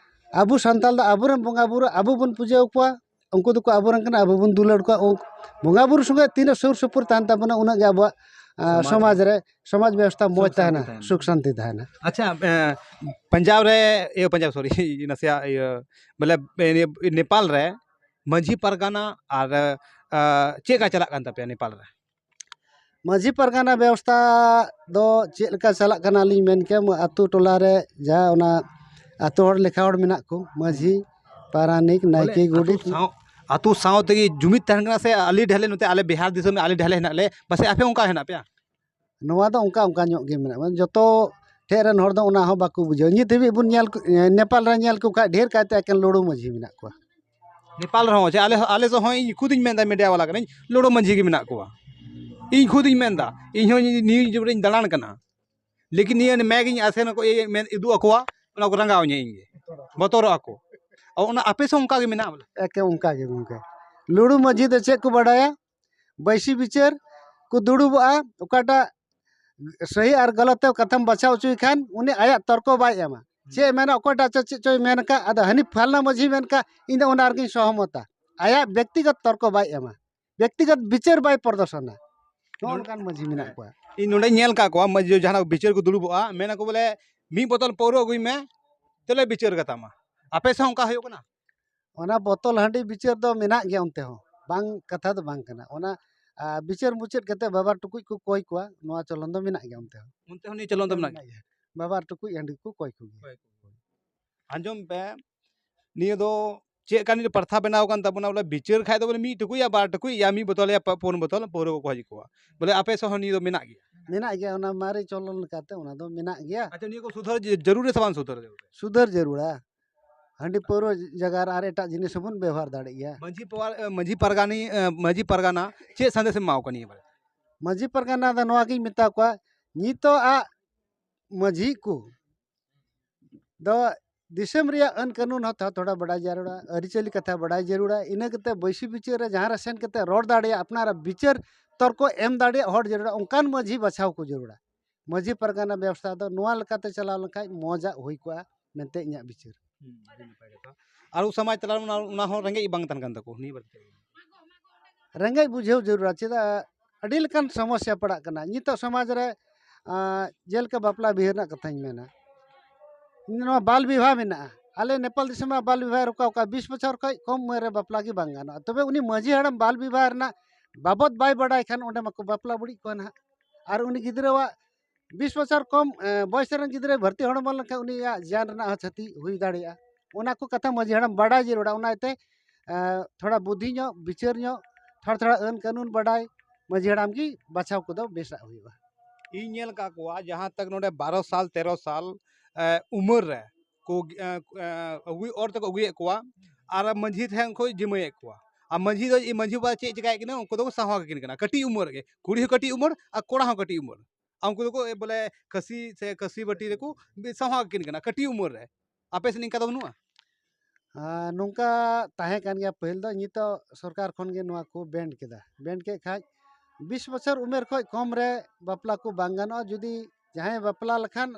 ᱟᱵᱚ ᱥᱟᱱᱛᱟᱲ ᱫᱚ ᱟᱵᱚᱨᱮᱱ ᱵᱚᱸᱜᱟ ᱵᱩᱨᱩ ᱟᱵᱚ ᱵᱚᱱ ᱯᱩᱡᱟᱹ ᱟᱠᱚᱣᱟ, ᱩᱱᱠᱩ ᱫᱚᱠᱚ ᱟᱵᱚᱨᱮᱱ ᱠᱟᱱᱟ, ᱟᱵᱚ ᱵᱚᱱ ᱫᱩᱞᱟᱹᱲ ᱠᱚᱣᱟ᱾ ᱩᱱ-, ᱵᱚᱸᱜᱟ ᱵᱩᱨᱩ ᱥᱚᱸᱜᱮ ᱛᱤᱱᱟᱹᱜ ᱥᱩᱨ ᱥᱩᱯᱩᱨ ᱛᱟᱦᱮᱱ ᱛᱟᱵᱚᱱᱟ, ᱩᱱᱟᱹᱜ ᱜᱮ ᱟᱵᱚᱣᱟᱜ, ᱟ, ᱥᱚᱢᱟᱡᱽ ᱥᱚᱢᱟᱡᱽ ᱨᱮ᱾ ᱨᱮ, ᱥᱚᱢᱟᱡᱽ ᱵᱮᱵᱚᱥᱛᱷᱟ ᱢᱚᱡᱽ ᱥᱩᱠ ᱥᱟᱱᱛᱤ ᱛᱟᱦᱮᱱᱟ, ᱛᱟᱦᱮᱱᱟ᱾ ᱥᱩᱠ ᱥᱟᱱᱛᱤ ᱛᱟᱦᱮᱱᱟ᱾ ᱟᱪᱪᱷᱟ, ᱮ, ᱯᱟᱧᱡᱟᱵᱽ ᱨᱮ, ᱤᱭᱟᱹ, ᱯᱟᱧᱡᱟᱵᱽ, sorry, ᱱᱟᱥᱮᱭᱟᱜ, ᱤᱭᱟᱹ, ᱵᱚᱞᱮ, ᱮ, ᱱᱮᱯᱟᱞ ᱨᱮ ᱢᱟᱹᱡᱷᱤ ᱯᱟᱨᱜᱟᱱᱟ ᱟᱨ, ᱟ, ᱪᱮᱫ ᱞᱮᱠᱟ ᱪᱟᱞᱟᱜ ᱠᱟᱱ ᱛᱟᱯᱮᱭᱟ ᱱᱮᱯᱟᱞ ᱨᱮ? ᱢᱟᱹᱡᱷᱤ ᱯᱟᱨᱜᱟᱱᱟ ᱵᱮᱵᱚᱥᱛᱷᱟ ᱫᱚ ᱪᱮᱫ ᱞᱮᱠᱟ ᱪᱟᱞᱟᱜ ᱠᱟᱱᱟ ᱞᱤᱧ ᱢᱮᱱ ᱠᱮᱭᱟ, ᱟᱹᱛᱩ ᱴᱚᱞᱟ ᱨᱮ ᱡᱟᱦᱟᱸ ᱚᱱᱟ ᱟᱹᱛᱩ ᱦᱚᱲ ᱞᱮᱠᱷᱟ ᱦᱚᱲ ᱢᱮᱱᱟᱜ ᱠᱚ, ᱢᱟᱹᱡᱷᱤ, ᱯᱟᱨᱟᱱᱤᱠ, ᱵᱚᱞᱮ, ᱱᱟᱭᱠᱮ, ᱟᱹᱛᱩ ᱜᱚᱰᱮᱛ᱾ ᱥᱟᱶ, ᱟᱹᱛᱩ ᱥᱟᱶ ᱛᱮᱜᱮ ᱡᱩᱢᱤᱫ ᱛᱟᱦᱮᱱ ᱠᱟᱱᱟ ᱥᱮ ᱟᱞᱮ ᱰᱷᱮᱨ ᱞᱮ, ᱱᱚᱛᱮ ᱟᱞᱮ ᱵᱤᱦᱟᱨ ᱫᱤᱥᱚᱢ ᱨᱮ ᱟᱞᱮ ᱰᱷᱮᱨ ᱞᱮ ᱦᱮᱱᱟᱜ ᱞᱮ, ᱯᱟᱥᱮ ᱟᱯᱮ ᱚᱱᱠᱟ ᱦᱮᱱᱟᱜ ᱯᱮᱭᱟ? ᱱᱚᱣᱟ ᱫᱚ ᱚᱱᱠᱟ, ᱚᱱᱠᱟ ᱧᱚᱜ ᱜᱮ ᱢᱮᱱᱟᱜᱼᱟ, ᱢᱟᱱᱮ ᱡᱚᱛᱚ ᱴᱷᱮᱡ ᱨᱮᱱ ᱦᱚᱲ ᱫᱚ ᱚᱱᱟ ᱦᱚᱸ ᱵᱟᱠᱚ ᱵᱩᱡᱷᱟᱹᱣᱟ᱾ ᱱᱤᱛ ᱦᱟᱹᱵᱤᱡ ᱵᱚᱱ ᱧᱮᱞ ᱠᱚ, ᱱᱮᱯᱟᱞ ᱨᱮ ᱧᱮᱞ ᱠᱚ ᱠᱷᱟᱡ ᱰᱷᱮᱨ ᱠᱟᱭᱛᱮ ᱮᱠᱮᱱ ᱞᱩᱲᱩ ᱢᱟᱹᱡᱷᱤ ᱢᱮᱱᱟᱜ ᱠᱚᱣᱟ᱾ ᱱᱮᱯᱟᱞ ᱨᱮᱦᱚᱸ ᱡᱮ ᱟᱞᱮ, ᱟᱞᱮ ᱥᱮᱫ ᱦᱚᱸ ᱤᱧ ᱠᱷᱩᱫ ᱤᱧ ᱢᱮᱱᱫᱟ, ᱢᱤᱰᱤᱭᱟ ᱵᱟᱞᱟ ᱠᱟᱹᱱᱟᱹᱧ, ᱞᱩᱲᱩ ᱢᱟᱹᱡᱷᱤ ᱜᱮ ᱢᱮᱱᱟᱜ ᱠᱚᱣᱟ᱾ ᱤᱧ ᱠᱷᱩᱫ ᱤᱧ ᱢᱮᱱᱫᱟ, ᱤᱧ ᱦᱚᱸ ᱱᱤᱭᱩᱡᱽ ᱨᱮᱧ ᱫᱟᱬᱟᱱ ᱠᱟᱱᱟ, ᱞᱮᱠᱤᱱ ᱱᱤᱭᱟᱹ ᱢᱮᱜᱽ ᱤᱧ ᱟᱥᱮᱱ ᱠᱚ, ᱤᱭᱟᱹ ᱢᱮᱱ ᱩᱫᱩᱜ ᱟᱠᱚᱣᱟ, ᱚᱱᱟ ᱠᱚ ᱨᱟᱸᱜᱟᱣ ᱤᱧᱟᱹ ᱤᱧ ᱜᱮ, ᱵᱚᱛᱚᱨᱚᱜ ᱟᱠᱚ᱾ ᱚᱱᱟ ᱟᱯᱮ ᱥᱮᱫ ᱚᱱᱠᱟ ᱜᱮ ᱢᱮᱱᱟᱜᱼᱟ ᱵᱚᱞᱮ? ᱮᱠᱮ ᱚᱱᱠᱟ ᱜᱮ ᱜᱚᱢᱠᱮ, ᱞᱩᱲᱩ ᱢᱟᱹᱡᱷᱤ ᱫᱚ ᱪᱮᱫ ᱠᱚ ᱵᱟᱰᱟᱭᱟ? ᱵᱟᱹᱭᱥᱤ ᱵᱤᱪᱟᱹᱨ ᱠᱚ ᱫᱩᱲᱩᱵᱚᱜᱼᱟ, ᱚᱠᱟᱴᱟᱜ ᱥᱟᱹᱦᱤ ᱟᱨ ᱜᱟᱞᱟᱛ ᱛᱮ ᱠᱟᱛᱷᱟᱢ ᱵᱟᱪᱷᱟᱣ ᱦᱚᱪᱚᱭ ᱠᱷᱟᱱ, ᱩᱱᱤ ᱟᱭᱟᱜ ᱛᱚᱨᱠᱚ ᱵᱟᱭ ᱮᱢᱟ᱾ ᱪᱮᱫ ᱮ ᱢᱮᱱᱟ, ᱚᱠᱚᱭᱴᱟᱜ ᱪᱚ ᱪᱮᱫ ᱪᱚᱭ ᱢᱮᱱ ᱠᱟᱜ, ᱟᱫᱚ ᱦᱟᱹᱱᱤ ᱯᱷᱟᱞᱱᱟ ᱢᱟᱹᱡᱷᱤ ᱢᱮᱱ ᱠᱟᱜ, ᱤᱧ ᱫᱚ ᱚᱱᱟ ᱨᱮᱜᱤᱧ ᱥᱚᱦᱚᱢᱚᱛᱟ᱾ ᱟᱭᱟᱜ ᱵᱮᱠᱛᱤᱜᱚᱛ ᱛᱚᱨᱠᱚ ᱵᱟᱭ ᱮᱢᱟ, ᱵᱮᱠᱛᱤᱜᱚᱛ ᱵᱤᱪᱟᱹᱨ ᱵᱟᱭ ᱯᱨᱚᱫᱚᱨᱥᱚᱱᱟ᱾ ᱱᱚᱜᱼᱚ ᱱᱚᱰᱮ ᱱᱚᱝᱠᱟᱱ ᱢᱟᱹᱡᱷᱤ ᱢᱮᱱᱟᱜ ᱠᱚᱣᱟ᱾ ᱤᱧ ᱱᱚᱰᱮᱧ ᱧᱮᱞ ᱠᱟᱜ ᱠᱚᱣᱟ, ᱢᱟᱹᱡᱷᱤ ᱡᱟᱦᱟᱱᱟᱜ ᱵᱤᱪᱟᱹᱨ ᱠᱚ ᱫᱩᱲᱩᱵᱚᱜᱼᱟ, ᱢᱮᱱᱟᱠᱚ ᱵᱚᱞᱮ, "ᱢᱤᱫ ᱵᱳᱛᱚᱞ ᱯᱟᱹᱣᱨᱟᱹ ᱟᱹᱜᱩᱭ ᱢᱮ, ᱛᱚᱞᱮ ᱵᱤᱪᱟᱹᱨ ᱠᱟᱛᱟᱢᱟ᱾" ᱟᱯᱮ ᱥᱮᱫ ᱦᱚᱸ ᱚᱱᱠᱟ ᱦᱩᱭᱩᱜ ᱠᱟᱱᱟ? ᱚᱱᱟ ᱵᱳᱛᱚᱞ ᱦᱟᱺᱰᱤ ᱵᱤᱪᱟᱹᱨ ᱫᱚ ᱢᱮᱱᱟᱜ ᱜᱮᱭᱟ ᱚᱱᱛᱮ ᱦᱚᱸ, ᱵᱟᱝ ᱠᱟᱛᱷᱟ ᱫᱚ ᱵᱟᱝ ᱠᱟᱱᱟ᱾ ᱚᱱᱟ, ᱟ, ᱵᱤᱪᱟᱹᱨ ᱢᱩᱪᱟᱹᱫ ᱠᱟᱛᱮ ᱵᱟᱵᱟ ᱴᱩᱠᱩᱡ ᱠᱚ ᱠᱚᱭ ᱠᱚᱣᱟ, ᱱᱚᱣᱟ ᱪᱚᱞᱚᱱ ᱫᱚ ᱢᱮᱱᱟᱜ ᱜᱮᱭᱟ ᱚᱱᱛᱮ ᱦᱚᱸ᱾ ᱚᱱᱛᱮ ᱦᱚᱸ ᱱᱤᱭᱟᱹ ᱪᱚᱞᱚᱱ ᱫᱚ ᱢᱮᱱᱟᱜ ᱜᱮᱭᱟ? ᱵᱟᱵᱟ ᱴᱩᱠᱩᱡ ᱦᱟᱺᱰᱤ ᱠᱚ ᱠᱚᱭ ᱠᱚᱜᱮᱭᱟ᱾ ᱟᱸᱡᱚᱢ ᱯᱮ, ᱱᱤᱭᱟᱹ ᱫᱚ ᱪᱮᱫ ᱠᱟᱱ ᱯᱨᱚᱛᱷᱟ ᱵᱮᱱᱟᱣ ᱠᱟᱱ ᱛᱟᱵᱚᱱᱟ, ᱵᱚᱞᱮ ᱵᱤᱪᱟᱹᱨ ᱠᱷᱟᱡ ᱫᱚ ᱵᱚᱞᱮ ᱢᱤᱫ ᱴᱩᱠᱩᱡ ᱭᱟ ᱵᱟᱨ ᱴᱩᱠᱩᱡ ᱭᱟ ᱢᱤᱫ ᱵᱳᱛᱚᱞ ᱭᱟ ᱯᱩᱱ ᱵᱳᱛᱚᱞ ᱯᱟᱹᱣᱨᱟᱹ ᱠᱚᱠᱚ ᱦᱤᱡᱩᱜ ᱠᱚᱣᱟ᱾ ᱵᱚᱞᱮ ᱟᱯᱮ ᱥᱮᱫ ᱦᱚᱸ ᱱᱤᱭᱟᱹ ᱫᱚ ᱢᱮᱱᱟᱜ ᱜᱮᱭᱟ? ᱢᱮᱱᱟᱜ ᱜᱮᱭᱟ, ᱚᱱᱟ ᱢᱟᱨᱮ ᱪᱚᱞᱚᱱ ᱞᱮᱠᱟᱛᱮ ᱚᱱᱟ ᱫᱚ ᱢᱮᱱᱟᱜ ᱜᱮᱭᱟ᱾ ᱟᱪᱪᱷᱟ, ᱱᱤᱭᱟᱹ ᱠᱚ ᱥᱩᱫᱷᱟᱹᱨ ᱡᱟᱹᱨᱩᱲᱟ ᱥᱮ ᱵᱟᱝ ᱥᱩᱫᱷᱟᱹᱨ ᱡᱟᱹᱨᱩᱲᱟ? ᱥᱩᱫᱷᱟᱹᱨ ᱡᱟᱹᱨᱩᱲᱟ᱾ ᱦᱟᱺᱰᱤ ᱯᱟᱹᱣᱨᱟᱹ ᱡᱟᱭᱜᱟ ᱨᱮ ᱟᱨ ᱮᱴᱟᱜ ᱡᱤᱱᱤᱥ ᱦᱚᱸᱵᱚᱱ ᱵᱮᱣᱦᱟᱨ ᱫᱟᱲᱮᱜ ᱜᱮᱭᱟ᱾ ᱢᱟᱹᱡᱷᱤ ᱯᱟᱣᱟᱨ-, ᱮ, ᱢᱟᱹᱡᱷᱤ ᱯᱟᱨᱜᱟᱱᱤ, ᱮ, ᱢᱟᱹᱡᱷᱤ ᱯᱟᱨᱜᱟᱱᱟ ᱪᱮᱫ ᱥᱟᱸᱫᱮᱥ ᱮᱢ ᱮᱢᱟ ᱠᱚᱣᱟ ᱱᱤᱭᱟᱹ ᱵᱟᱨᱮ? ᱢᱟᱹᱡᱷᱤ ᱯᱟᱨᱜᱟᱱᱟ ᱫᱚ ᱱᱚᱣᱟ ᱜᱤᱧ ᱢᱮᱛᱟ ᱠᱚᱣᱟ, ᱱᱤᱛᱚᱜ ᱟᱜ ᱢᱟᱹᱡᱷᱤ ᱠᱚ ᱫᱚ ᱫᱤᱥᱚᱢ ᱨᱮᱭᱟᱜ ᱟᱹᱱ ᱠᱟᱹᱱᱩᱱ ᱦᱚᱸ ᱛᱷᱚᱲᱟ ᱵᱟᱰᱟᱭ ᱡᱟᱹᱨᱩᱲᱟ, ᱟᱹᱨᱤᱪᱟᱹᱞᱤ ᱠᱟᱛᱷᱟ ᱵᱟᱰᱟᱭ ᱡᱟᱹᱨᱩᱲᱟ᱾ ᱤᱱᱟᱹ ᱠᱟᱛᱮ ᱵᱟᱹᱭᱥᱤ ᱵᱤᱪᱟᱹᱨ ᱨᱮ ᱡᱟᱦᱟᱸ ᱨᱮ ᱥᱮᱱ ᱠᱟᱛᱮ ᱨᱚᱲ ᱫᱟᱲᱮᱭᱟᱜ, ᱟᱯᱱᱟᱨᱟᱜ ᱵᱤᱪᱟᱹᱨ ᱛᱚᱨᱠᱚ ᱮᱢ ᱫᱟᱲᱮᱭᱟᱜ ᱦᱚᱲ ᱡᱟᱹᱨᱩᱲᱟ, ᱚᱱᱠᱟᱱ ᱢᱟᱹᱡᱷᱤ ᱵᱟᱪᱷᱟᱣ ᱠᱚ ᱡᱟᱹᱨᱩᱲᱟ᱾ ᱢᱟᱹᱡᱷᱤ ᱯᱟᱨᱜᱟᱱᱟ ᱵᱮᱵᱚᱥᱛᱷᱟ ᱫᱚ ᱱᱚᱣᱟ ᱞᱮᱠᱟᱛᱮ ᱪᱟᱞᱟᱣ ᱞᱮᱱᱠᱷᱟᱱ ᱢᱚᱡᱟᱜ ᱦᱩᱭ ᱠᱚᱜᱼᱟ ᱢᱮᱱᱛᱮ ᱤᱧᱟᱹᱜ ᱵᱤᱪᱟᱹᱨ᱾ ᱦᱩᱸ, ᱟᱹᱰᱤ ᱱᱟᱯᱟᱭ ᱠᱟᱛᱷᱟ᱾ ᱟᱨ ᱩᱱ ᱥᱚᱢᱟᱡᱽ ᱛᱟᱞᱟ ᱨᱮ ᱚᱱᱟ, ᱚᱱᱟ ᱦᱚᱸ ᱨᱮᱸᱜᱮᱡ ᱵᱟᱝ ᱛᱟᱦᱮᱱ ᱠᱟᱱ ᱛᱟᱠᱚ ᱱᱤᱭᱟᱹ ᱵᱟᱨᱮ ᱛᱮ᱾ ᱨᱮᱸᱜᱮᱡ ᱵᱩᱡᱷᱟᱹᱣ ᱡᱟᱹᱨᱩᱲᱟ, ᱪᱮᱫᱟᱜ ᱟᱹᱰᱤ ᱞᱮᱠᱟᱱ ᱥᱚᱢᱚᱥᱥᱟ ᱯᱟᱲᱟᱜ ᱠᱟᱱᱟ ᱱᱤᱛᱚᱜ ᱥᱚᱢᱟᱡᱽ ᱨᱮ᱾ ᱟᱸ, ᱡᱮᱞᱮᱠᱟ ᱵᱟᱯᱞᱟ ᱵᱤᱦᱟᱹ ᱨᱮᱱᱟᱜ ᱠᱟᱛᱷᱟᱧ ᱢᱮᱱᱟ, ᱱᱚᱣᱟ ᱵᱟᱞ ᱵᱤᱵᱟᱦ ᱢᱮᱱᱟᱜᱼᱟ᱾ ᱟᱞᱮ ᱱᱮᱯᱟᱞ ᱫᱤᱥᱚᱢ ᱨᱮ ᱵᱟᱞ ᱵᱤᱵᱟᱦ ᱨᱚᱠᱟ ᱚᱠᱟ ᱵᱤᱥ ᱵᱚᱪᱷᱚᱨ ᱠᱷᱚᱱ ᱠᱚᱢ ᱩᱢᱮᱨ ᱨᱮ ᱵᱟᱯᱞᱟ ᱜᱮ ᱵᱟᱝ ᱜᱟᱱᱚᱜᱼᱟ᱾ ᱛᱚᱵᱮ ᱩᱱᱤ ᱢᱟᱹᱡᱷᱤ ᱦᱟᱲᱟᱢ ᱵᱟᱞ ᱵᱤᱵᱟᱦ ᱨᱮᱱᱟᱜ ᱵᱟᱵᱚᱛ ᱵᱟᱭ ᱵᱟᱰᱟᱭ ᱠᱷᱟᱱ ᱚᱸᱰᱮ ᱢᱟᱠᱚ ᱵᱟᱯᱞᱟ ᱵᱟᱹᱲᱤᱡ ᱠᱚᱣᱟ ᱱᱟᱦᱟᱜ᱾ ᱟᱨ ᱩᱱᱤ ᱜᱤᱫᱽᱨᱟᱹᱣᱟᱜ ᱵᱤᱥ ᱵᱚᱪᱷᱚᱨ ᱠᱚᱢ, ᱮ, ᱵᱚᱭᱮᱥ ᱨᱮᱱ ᱜᱤᱫᱽᱨᱟᱹᱭ ᱵᱷᱚᱨᱛᱤ ᱦᱚᱲᱢᱚ ᱞᱮᱱᱠᱷᱟᱱ ᱩᱱᱤᱭᱟᱜ ᱡᱟᱱ ᱨᱮᱱᱟᱜ ᱦᱚᱸ ᱠᱷᱚᱛᱤ ᱦᱩᱭ ᱫᱟᱲᱮᱭᱟᱜᱼᱟ᱾ ᱚᱱᱟ ᱠᱚ ᱠᱟᱛᱷᱟ ᱢᱟᱹᱡᱷᱤ ᱦᱟᱲᱟᱢ ᱵᱟᱰᱟᱭ ᱡᱟᱹᱨᱩᱲᱟ᱾ ᱚᱱᱟ ᱤᱭᱟᱹᱛᱮ, ᱮ, ᱛᱷᱚᱲᱟ ᱵᱩᱫᱷᱤ ᱧᱚᱜ, ᱵᱤᱪᱟᱹᱨ ᱧᱚᱜ, ᱛᱷᱚᱲᱟ ᱛᱷᱚᱲᱟ ᱟᱹᱱ ᱠᱟᱹᱱᱩᱱ ᱵᱟᱰᱟᱭ, ᱢᱟᱹᱡᱷᱤ ᱦᱟᱲᱟᱢ ᱜᱮ ᱵᱟᱪᱷᱟᱣ ᱠᱚᱫᱚ ᱵᱮᱥᱟᱜ ᱦᱩᱭᱩᱜᱼᱟ᱾ ᱤᱧ ᱧᱮᱞ ᱟᱠᱟᱫ ᱠᱚᱣᱟ ᱡᱟᱦᱟᱸ ᱛᱟᱠ ᱱᱚᱰᱮ ᱵᱟᱨᱚ ᱥᱟᱞ, ᱛᱮᱨᱚ ᱥᱟᱞ, ᱮ, ᱩᱢᱮᱨ ᱨᱮ ᱠᱚ, ᱮ, ᱮ, ᱟᱹᱜᱩᱭ, ᱚᱨ ᱛᱮᱠᱚ ᱟᱹᱜᱩᱭᱮᱫ ᱠᱚᱣᱟ ᱟᱨ ᱢᱟᱹᱡᱷᱤ ᱴᱷᱮᱱ ᱠᱚ ᱡᱤᱢᱟᱹᱭᱮᱫ ᱠᱚᱣᱟ᱾ ᱟᱨ ᱢᱟᱹᱡᱷᱤ ᱫᱚ, ᱢᱟᱹᱡᱷᱤ ᱵᱟᱵᱟ ᱪᱮᱫ ᱪᱮᱠᱟᱭᱮᱫ ᱠᱤᱱᱟ, ᱩᱱᱠᱩ ᱫᱚᱠᱚ ᱥᱟᱶᱟ ᱠᱟᱹᱠᱤᱱ ᱠᱟᱱᱟ᱾ ᱠᱟᱹᱴᱤᱡ ᱩᱢᱮᱨ ᱨᱮᱜᱮ, ᱠᱩᱲᱤ ᱦᱚᱸ ᱠᱟᱹᱴᱤᱡ ᱩᱢᱮᱨ ᱟᱨ ᱠᱚᱲᱟ ᱦᱚᱸ ᱠᱟᱹᱴᱤᱡ ᱩᱢᱮᱨ᱾ ᱟᱨ ᱩᱱᱠᱩ ᱫᱚᱠᱚ, ᱮ, ᱵᱚᱞᱮ ᱠᱷᱟᱹᱥᱤ ᱥᱮ ᱠᱷᱟᱹᱥᱤ ᱵᱟᱹᱴᱤ ᱨᱮᱠᱚ ᱥᱟᱶᱟ ᱠᱟᱹᱠᱤᱱ ᱠᱟᱱᱟ ᱠᱟᱹᱴᱤᱡ ᱩᱢᱮᱨ ᱨᱮ᱾ ᱟᱯᱮ ᱥᱮᱫ ᱱᱤᱝᱠᱟ ᱫᱚ ᱵᱟᱹᱱᱩᱜᱼᱟ? ᱟᱨ ᱱᱚᱝᱠᱟ ᱛᱟᱦᱮᱸ ᱠᱟᱱ ᱜᱮᱭᱟ ᱯᱟᱹᱦᱤᱞ ᱫᱚ, ᱱᱤᱛᱚᱜ ᱥᱚᱨᱠᱟᱨ ᱠᱷᱚᱱ ᱜᱮ ᱱᱚᱣᱟ ᱠᱚ ᱵᱮᱱᱰ ᱠᱮᱫᱟ᱾ ᱵᱮᱱᱰ ᱠᱮᱫ ᱠᱷᱟᱡ ᱵᱤᱥ ᱵᱚᱪᱷᱚᱨ ᱩᱢᱮᱨ ᱠᱷᱚᱱ ᱠᱚᱢ ᱨᱮ ᱵᱟᱯᱞᱟ ᱠᱚ ᱵᱟᱝ ᱜᱟᱱᱚᱜᱼᱟ᱾ ᱡᱩᱫᱤ ᱡᱟᱦᱟᱸᱭ ᱵᱟᱯᱞᱟ ᱞᱮᱠᱷᱟᱱ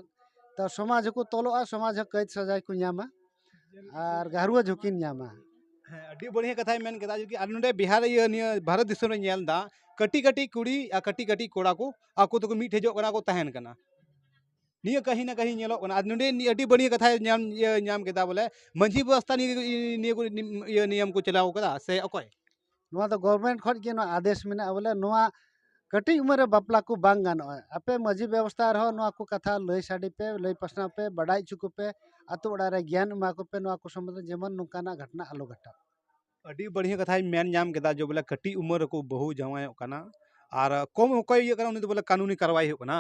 ᱛᱚ ᱥᱚᱢᱟᱡᱽ ᱦᱚᱸᱠᱚ ᱛᱚᱞᱚᱜᱼᱟ, ᱥᱚᱢᱟᱡᱽ ᱦᱚᱸ ᱠᱟᱹᱭᱫ ᱥᱟᱡᱟᱭ ᱠᱚ ᱧᱟᱢᱟ ᱟᱨ ᱜᱷᱟᱨᱣᱟᱹ ᱡᱷᱩᱸᱠᱤᱱ ᱧᱟᱢᱟ᱾ ᱦᱮᱸ, ᱟᱹᱰᱤ ᱵᱟᱹᱲᱤᱭᱟᱹ ᱠᱟᱛᱷᱟᱭ ᱢᱮᱱ ᱠᱮᱫᱟ᱾ ᱡᱩᱫᱤ ᱟᱨ ᱱᱚᱰᱮ ᱵᱤᱦᱟᱨ, ᱤᱭᱟᱹ, ᱱᱤᱭᱟᱹ ᱵᱷᱟᱨᱚᱛ ᱫᱤᱥᱚᱢ ᱨᱮ ᱧᱮᱞ ᱮᱫᱟ, ᱠᱟᱹᱴᱤᱡ ᱠᱟᱹᱴᱤᱡ ᱠᱩᱲᱤ ᱟᱨ ᱠᱟᱹᱴᱤᱡ ᱠᱟᱹᱴᱤᱡ ᱠᱚᱲᱟ ᱠᱚ ᱟᱠᱚ ᱛᱮᱠᱚ ᱢᱤᱫ ᱴᱷᱮᱡᱚᱜ ᱠᱟᱱᱟ, ᱠᱚ ᱛᱟᱦᱮᱱ ᱠᱟᱱᱟ᱾ ᱱᱤᱭᱟᱹ ᱠᱟᱹᱦᱤ ᱱᱟ ᱠᱟᱹᱦᱤ ᱧᱮᱞᱚᱜ ᱠᱟᱱᱟ᱾ ᱟᱨ ᱱᱚᱰᱮ ᱱᱤ-, ᱟᱹᱰᱤ ᱵᱟᱹᱲᱤᱭᱟᱹ ᱠᱟᱛᱷᱟᱭ ᱧᱟᱢ, ᱤᱭᱟᱹ, ᱧᱟᱢ ᱠᱮᱫᱟ ᱵᱚᱞᱮ, ᱢᱟᱹᱡᱷᱤ ᱵᱮᱵᱚᱥᱛᱷᱟ ᱱᱤᱭᱟᱹ, ᱱᱤᱭᱟᱹ ᱠᱚ ᱱᱤ-, ᱤᱭᱟᱹ ᱱᱤᱭᱚᱢ ᱠᱚ ᱪᱟᱞᱟᱣ ᱠᱟᱫᱟ ᱥᱮ ᱚᱠᱚᱭ? ᱱᱚᱣᱟ ᱫᱚ ᱜᱚᱵᱷᱚᱨᱱᱢᱮᱱᱴ ᱠᱷᱚᱱ ᱜᱮ ᱱᱚᱣᱟ ᱟᱫᱮᱥ ᱢᱮᱱᱟᱜᱼᱟ ᱵᱚᱞᱮ, ᱱᱚᱣᱟ ᱠᱟᱹᱴᱤᱡ ᱩᱢᱮᱨ ᱨᱮ ᱵᱟᱯᱞᱟ ᱠᱚ ᱵᱟᱝ ᱜᱟᱱᱚᱜᱼᱟ᱾ ᱟᱯᱮ ᱢᱟᱹᱡᱷᱤ ᱵᱮᱵᱚᱥᱛᱷᱟ ᱨᱮᱦᱚᱸ ᱱᱚᱣᱟ ᱠᱚ ᱠᱟᱛᱷᱟ ᱞᱟᱹᱭ ᱥᱟᱰᱮ ᱯᱮ, ᱞᱟᱹᱭ ᱯᱟᱥᱱᱟᱣ ᱯᱮ, ᱵᱟᱰᱟᱭ ᱦᱚᱪᱚ ᱠᱚᱯᱮ, ᱟᱛᱳ ᱚᱲᱟᱜ ᱨᱮ ᱜᱮᱭᱟᱱ ᱮᱢᱟ ᱠᱚᱯᱮ ᱱᱚᱣᱟ ᱠᱚ ᱥᱚᱢᱵᱚᱱᱫᱷᱮ, ᱡᱮᱢᱚᱱ ᱱᱚᱝᱠᱟᱱᱟᱜ ᱜᱷᱚᱴᱚᱱᱟ ᱟᱞᱚ ᱜᱷᱚᱴᱟᱜ᱾ ᱟᱹᱰᱤ ᱵᱟᱹᱲᱤᱭᱟᱹ ᱠᱟᱛᱷᱟᱧ ᱢᱮᱱ ᱧᱟᱢ ᱠᱮᱫᱟ ᱡᱮ ᱵᱚᱞᱮ ᱠᱟᱹᱴᱤᱡ ᱩᱢᱮᱨ ᱨᱮᱠᱚ ᱵᱟᱹᱦᱩ ᱡᱟᱶᱟᱭᱚᱜ ᱠᱟᱱᱟ, ᱟᱨ ᱠᱚᱢ ᱚᱠᱚᱭ ᱤᱭᱟᱹᱜ ᱠᱟᱱᱟ ᱩᱱᱤ ᱫᱚ ᱵᱚᱞᱮ ᱠᱟᱹᱱᱩᱱᱤ ᱠᱟᱨᱣᱟᱭ ᱦᱩᱭᱩᱜ ᱠᱟᱱᱟ᱾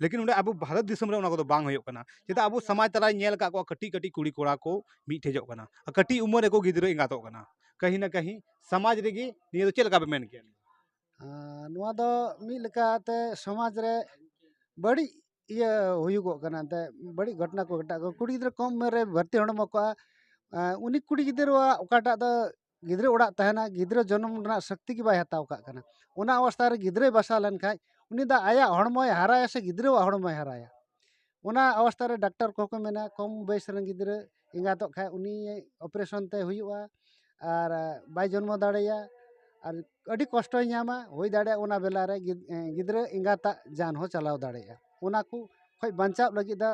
ᱞᱮᱠᱤᱱ ᱚᱸᱰᱮ ᱟᱵᱚ ᱵᱷᱟᱨᱚᱛ ᱫᱤᱥᱚᱢ ᱨᱮ ᱚᱱᱟ ᱠᱚᱫᱚ ᱵᱟᱝ ᱦᱩᱭᱩᱜ ᱠᱟᱱᱟ᱾ ᱪᱮᱫᱟᱜ ᱟᱵᱚ ᱥᱚᱢᱟᱡᱽ ᱛᱟᱞᱟᱨᱮᱧ ᱧᱮᱞ ᱟᱠᱟᱫ ᱠᱚᱣᱟ ᱠᱟᱹᱴᱤᱡ ᱠᱟᱹᱴᱤᱡ ᱠᱩᱲᱤ ᱠᱚᱲᱟ ᱠᱚ ᱢᱤᱫ ᱴᱷᱮᱡᱚᱜ ᱠᱟᱱᱟ, ᱟᱨ ᱠᱟᱹᱴᱤᱡ ᱩᱢᱮᱨ ᱨᱮᱠᱚ ᱜᱤᱫᱽᱨᱟᱹ ᱮᱸᱜᱟᱛᱚᱜ ᱠᱟᱱᱟ᱾ ᱠᱟᱹᱦᱤ ᱱᱟ ᱠᱟᱹᱦᱤ ᱥᱚᱢᱟᱡᱽ ᱨᱮᱜᱮ ᱱᱤᱭᱟᱹ ᱫᱚ ᱪᱮᱫ ᱞᱮᱠᱟ ᱯᱮ ᱢᱮᱱ ᱠᱮᱭᱟ? ᱟᱨ ᱱᱚᱣᱟ ᱫᱚ ᱢᱤᱫ ᱞᱮᱠᱟᱛᱮ ᱥᱚᱢᱟᱡᱽ ᱨᱮ ᱵᱟᱹᱲᱤᱡ ᱤᱭᱟᱹ ᱦᱩᱭᱩᱜᱚᱜ ᱠᱟᱱᱟ, ᱮᱱᱛᱮ ᱵᱟᱹᱲᱤᱡ ᱜᱷᱚᱴᱚᱱᱟ ᱠᱚ ᱜᱷᱚᱴᱟᱜ ᱠᱟᱱᱟ᱾ ᱠᱩᱲᱤ ᱜᱤᱫᱽᱨᱟᱹ ᱠᱚᱢ ᱩᱢᱮᱨ ᱨᱮ ᱵᱷᱚᱨᱛᱤ ᱦᱚᱲᱢᱚ ᱠᱚᱜᱼᱟ᱾ ᱟᱸ, ᱩᱱᱤ ᱠᱩᱲᱤ ᱜᱤᱫᱽᱨᱟᱹᱣᱟᱜ ᱚᱠᱟᱴᱟᱜ ᱫᱚ ᱜᱤᱫᱽᱨᱟᱹ ᱚᱲᱟᱜ ᱛᱟᱦᱮᱱᱟ, ᱜᱤᱫᱽᱨᱟᱹ ᱡᱚᱱᱚᱢ ᱨᱮᱱᱟᱜ ᱥᱚᱠᱛᱤ ᱜᱮ ᱵᱟᱭ ᱦᱟᱛᱟᱣ ᱠᱟᱜ ᱠᱟᱱᱟ᱾ ᱚᱱᱟ ᱚᱵᱚᱥᱛᱷᱟ ᱨᱮ ᱜᱤᱫᱽᱨᱟᱹᱭ ᱵᱟᱥᱟ ᱞᱮᱱᱠᱷᱟᱡ, ᱩᱱᱤ ᱫᱚ ᱟᱭᱟᱜ ᱦᱚᱲᱢᱚᱭ ᱦᱟᱨᱟᱭᱟ ᱥᱮ ᱜᱤᱫᱽᱨᱟᱹᱣᱟᱜ ᱦᱚᱲᱢᱚᱭ ᱦᱟᱨᱟᱭᱟ? ᱚᱱᱟ ᱚᱵᱚᱥᱛᱷᱟ ᱨᱮ ᱰᱟᱠᱛᱟᱨ ᱠᱚᱦᱚᱸ ᱠᱚ ᱢᱮᱱᱟ, ᱠᱚᱢ ᱵᱚᱭᱮᱥ ᱨᱮᱱ ᱜᱤᱫᱽᱨᱟᱹ ᱮᱸᱜᱟᱛᱚᱜ ᱠᱷᱟᱡ, ᱩᱱᱤ operation ᱛᱮ ᱦᱩᱭᱩᱜᱼᱟ ᱟᱨ ᱵᱟᱭ ᱡᱚᱱᱢᱚ ᱫᱟᱲᱮᱭᱟᱜᱼᱟ ᱟᱨ ᱟᱹᱰᱤ ᱠᱚᱥᱴᱚᱭ ᱧᱟᱢᱟ᱾ ᱦᱩᱭ ᱫᱟᱲᱮᱭᱟᱜᱼᱟ ᱚᱱᱟ ᱵᱮᱞᱟ ᱨᱮ ᱜᱤᱫ-, ᱮᱸ, ᱜᱤᱫᱽᱨᱟᱹ ᱮᱸᱜᱟᱛᱟᱜ ᱡᱟᱱ ᱦᱚᱸ ᱪᱟᱞᱟᱣ ᱫᱟᱲᱮᱭᱟᱜᱼᱟ᱾ ᱚᱱᱟ ᱠᱚ ᱠᱷᱚᱡ ᱵᱟᱧᱪᱟᱣ ᱞᱟᱹᱜᱤᱫ ᱫᱚ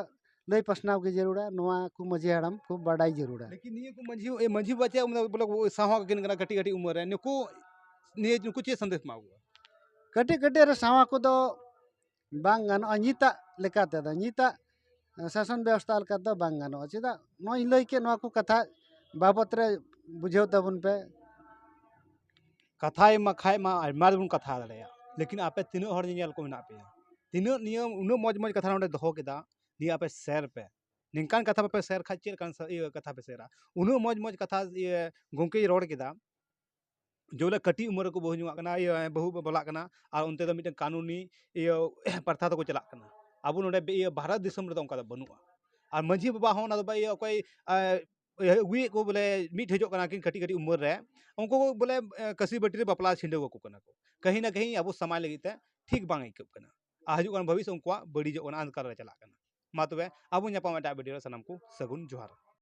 ᱞᱟᱹᱭ ᱯᱟᱥᱱᱟᱣ ᱜᱮ ᱡᱟᱹᱨᱩᱲᱟ, ᱱᱚᱣᱟ ᱠᱚ ᱢᱟᱹᱡᱷᱤ ᱦᱟᱲᱟᱢ ᱠᱚ ᱵᱟᱰᱟᱭ ᱡᱟᱹᱨᱩᱲᱟ᱾ ᱞᱮᱠᱤᱱ ᱱᱤᱭᱟᱹ ᱠᱚ ᱢᱟᱹᱡᱷᱤ, ᱮ, ᱢᱟᱹᱡᱷᱤ ᱵᱟᱵᱟ ᱪᱮᱫ ᱢᱟᱱᱮ ᱵᱚᱞᱮ ᱠᱚ ᱥᱟᱶᱟ ᱠᱟᱹᱠᱤᱱ ᱠᱟᱱᱟ ᱠᱟᱹᱴᱤᱡ ᱠᱟᱹᱴᱤᱡ ᱩᱢᱮᱨ ᱨᱮ, ᱱᱩᱠᱩ ᱱᱤᱭᱟᱹ ᱱᱩᱠᱩ ᱪᱮᱫ ᱥᱟᱸᱫᱮᱥ ᱮᱢᱟ ᱠᱚᱣᱟ? ᱠᱟᱹᱴᱤᱡ ᱠᱟᱹᱴᱤᱡ ᱨᱮ ᱥᱟᱶᱟ ᱠᱚᱫᱚ ᱵᱟᱝ ᱜᱟᱱᱚᱜᱼᱟ, ᱱᱤᱛᱟᱜ ᱞᱮᱠᱟ ᱛᱮᱫᱚ, ᱱᱤᱛᱟᱜ ᱥᱟᱥᱚᱱ ᱵᱮᱵᱚᱥᱛᱷᱟ ᱞᱮᱠᱟ ᱛᱮᱫᱚ ᱵᱟᱝ ᱜᱟᱱᱚᱜᱼᱟ᱾ ᱪᱮᱫᱟᱜ ᱱᱚᱣᱟᱧ ᱞᱟᱹᱭ ᱠᱮᱫ, ᱱᱚᱣᱟ ᱠᱚ ᱠᱟᱛᱷᱟ ᱵᱟᱵᱚᱛ ᱨᱮ ᱵᱩᱡᱷᱟᱹᱣ ᱛᱟᱵᱚᱱ ᱯᱮ᱾ ᱠᱟᱛᱷᱟᱭ ᱢᱟ ᱠᱷᱟᱡ ᱢᱟ ᱟᱭᱢᱟ ᱵᱚᱱ ᱠᱟᱛᱷᱟ ᱫᱟᱲᱮᱭᱟᱜᱼᱟ, ᱞᱮᱠᱤᱱ ᱟᱯᱮ ᱛᱤᱱᱟᱹᱜ ᱦᱚᱲ ᱧᱮᱧᱮᱞ ᱠᱚ ᱢᱮᱱᱟᱜ ᱯᱮᱭᱟ? ᱛᱤᱱᱟᱹᱜ ᱱᱤᱭᱟᱹ ᱩᱱᱟᱹᱜ ᱢᱚᱡᱽ ᱢᱚᱡᱽ ᱠᱟᱛᱷᱟ ᱱᱚᱰᱮ ᱫᱚᱦᱚ ᱠᱮᱫᱟ, ᱱᱤᱭᱟᱹ ᱟᱯᱮ share ᱯᱮ᱾ ᱱᱤᱝᱠᱟᱱ ᱠᱟᱛᱷᱟ ᱵᱟᱯᱮ share ᱠᱷᱟᱡ ᱪᱮᱫ ᱞᱮᱠᱟᱱ ᱥᱟ-, ᱤᱭᱟᱹ ᱠᱟᱛᱷᱟ ᱯᱮ share ᱟ? ᱩᱱᱟᱹᱜ ᱢᱚᱡᱽ ᱢᱚᱡᱽ ᱠᱟᱛᱷᱟ ᱤᱭᱟᱹ ᱜᱚᱢᱠᱮᱭ ᱨᱚᱲ ᱠᱮᱫᱟ, ᱡᱮ ᱵᱚᱞᱮ ᱠᱟᱹᱴᱤᱡ ᱩᱢᱮᱨ ᱨᱮᱠᱚ ᱵᱟᱹᱦᱩ ᱡᱚᱝᱟᱜ ᱠᱟᱱᱟ, ᱤᱭᱟᱹ ᱵᱟᱹᱦᱩ ᱵᱟᱯᱞᱟᱜ ᱠᱟᱱᱟ, ᱟᱨ ᱚᱱᱛᱮ ᱫᱚ ᱢᱤᱫᱴᱮᱱ ᱠᱟᱹᱱᱩᱱᱤ ᱤᱭᱟᱹ ᱯᱨᱚᱛᱷᱟ ᱛᱮᱠᱚ ᱪᱟᱞᱟᱜ ᱠᱟᱱᱟ᱾ ᱟᱵᱚ ᱱᱚᱰᱮ ᱵᱮ-, ᱤᱭᱟᱹ ᱵᱷᱟᱨᱚᱛ ᱫᱤᱥᱚᱢ ᱨᱮᱫᱚ ᱚᱱᱠᱟ ᱫᱚ ᱵᱟᱹᱱᱩᱜᱼᱟ᱾ ᱟᱨ ᱢᱟᱹᱡᱷᱤ ᱵᱟᱵᱟ ᱦᱚᱸ ᱚᱱᱟ ᱫᱚ ᱵᱟ-, ᱤᱭᱟᱹ ᱚᱠᱚᱭ, ᱮ, ᱤᱭᱟᱹ ᱟᱹᱜᱩᱭᱮᱫ ᱠᱚ ᱵᱚᱞᱮ ᱢᱤᱫ ᱴᱷᱮᱡᱚᱜ ᱠᱟᱱᱟ ᱠᱤᱱ ᱠᱟᱹᱴᱤᱡ ᱠᱟᱹᱴᱤᱡ ᱩᱢᱮᱨ ᱨᱮ, ᱩᱱᱠᱩ ᱠᱚ ᱵᱚᱞᱮ, ᱮ, ᱠᱟᱹᱥᱤ ᱵᱟᱹᱴᱤ ᱨᱮ ᱵᱟᱯᱞᱟ ᱪᱷᱤᱰᱟᱹᱣ ᱟᱠᱚ ᱠᱟᱱᱟ ᱠᱚ᱾ ᱠᱟᱹᱦᱤ ᱱᱟ ᱠᱟᱹᱦᱤ ᱟᱵᱚ ᱥᱚᱢᱟᱡᱽ ᱞᱟᱹᱜᱤᱫ ᱛᱮ ᱴᱷᱤᱠ ᱵᱟᱝ ᱟᱹᱭᱠᱟᱹᱜ ᱠᱟᱱᱟ᱾ ᱟᱨ ᱦᱤᱡᱩᱜ ᱠᱟᱱ ᱵᱷᱚᱵᱤᱥ ᱩᱱᱠᱩᱣᱟᱜ ᱵᱟᱹᱲᱤᱡᱚᱜ ᱠᱟᱱᱟ, ᱚᱱᱫᱷᱠᱟᱨ ᱨᱮ ᱪᱟᱞᱟᱜ ᱠᱟᱱᱟ᱾ ᱢᱟ ᱛᱚᱵᱮ ᱟᱵᱚ ᱧᱟᱯᱟᱢ ᱮᱴᱟᱜ video ᱨᱮ, ᱥᱟᱱᱟᱢ ᱠᱚ ᱥᱟᱹᱜᱩᱱ ᱡᱚᱦᱟᱨ᱾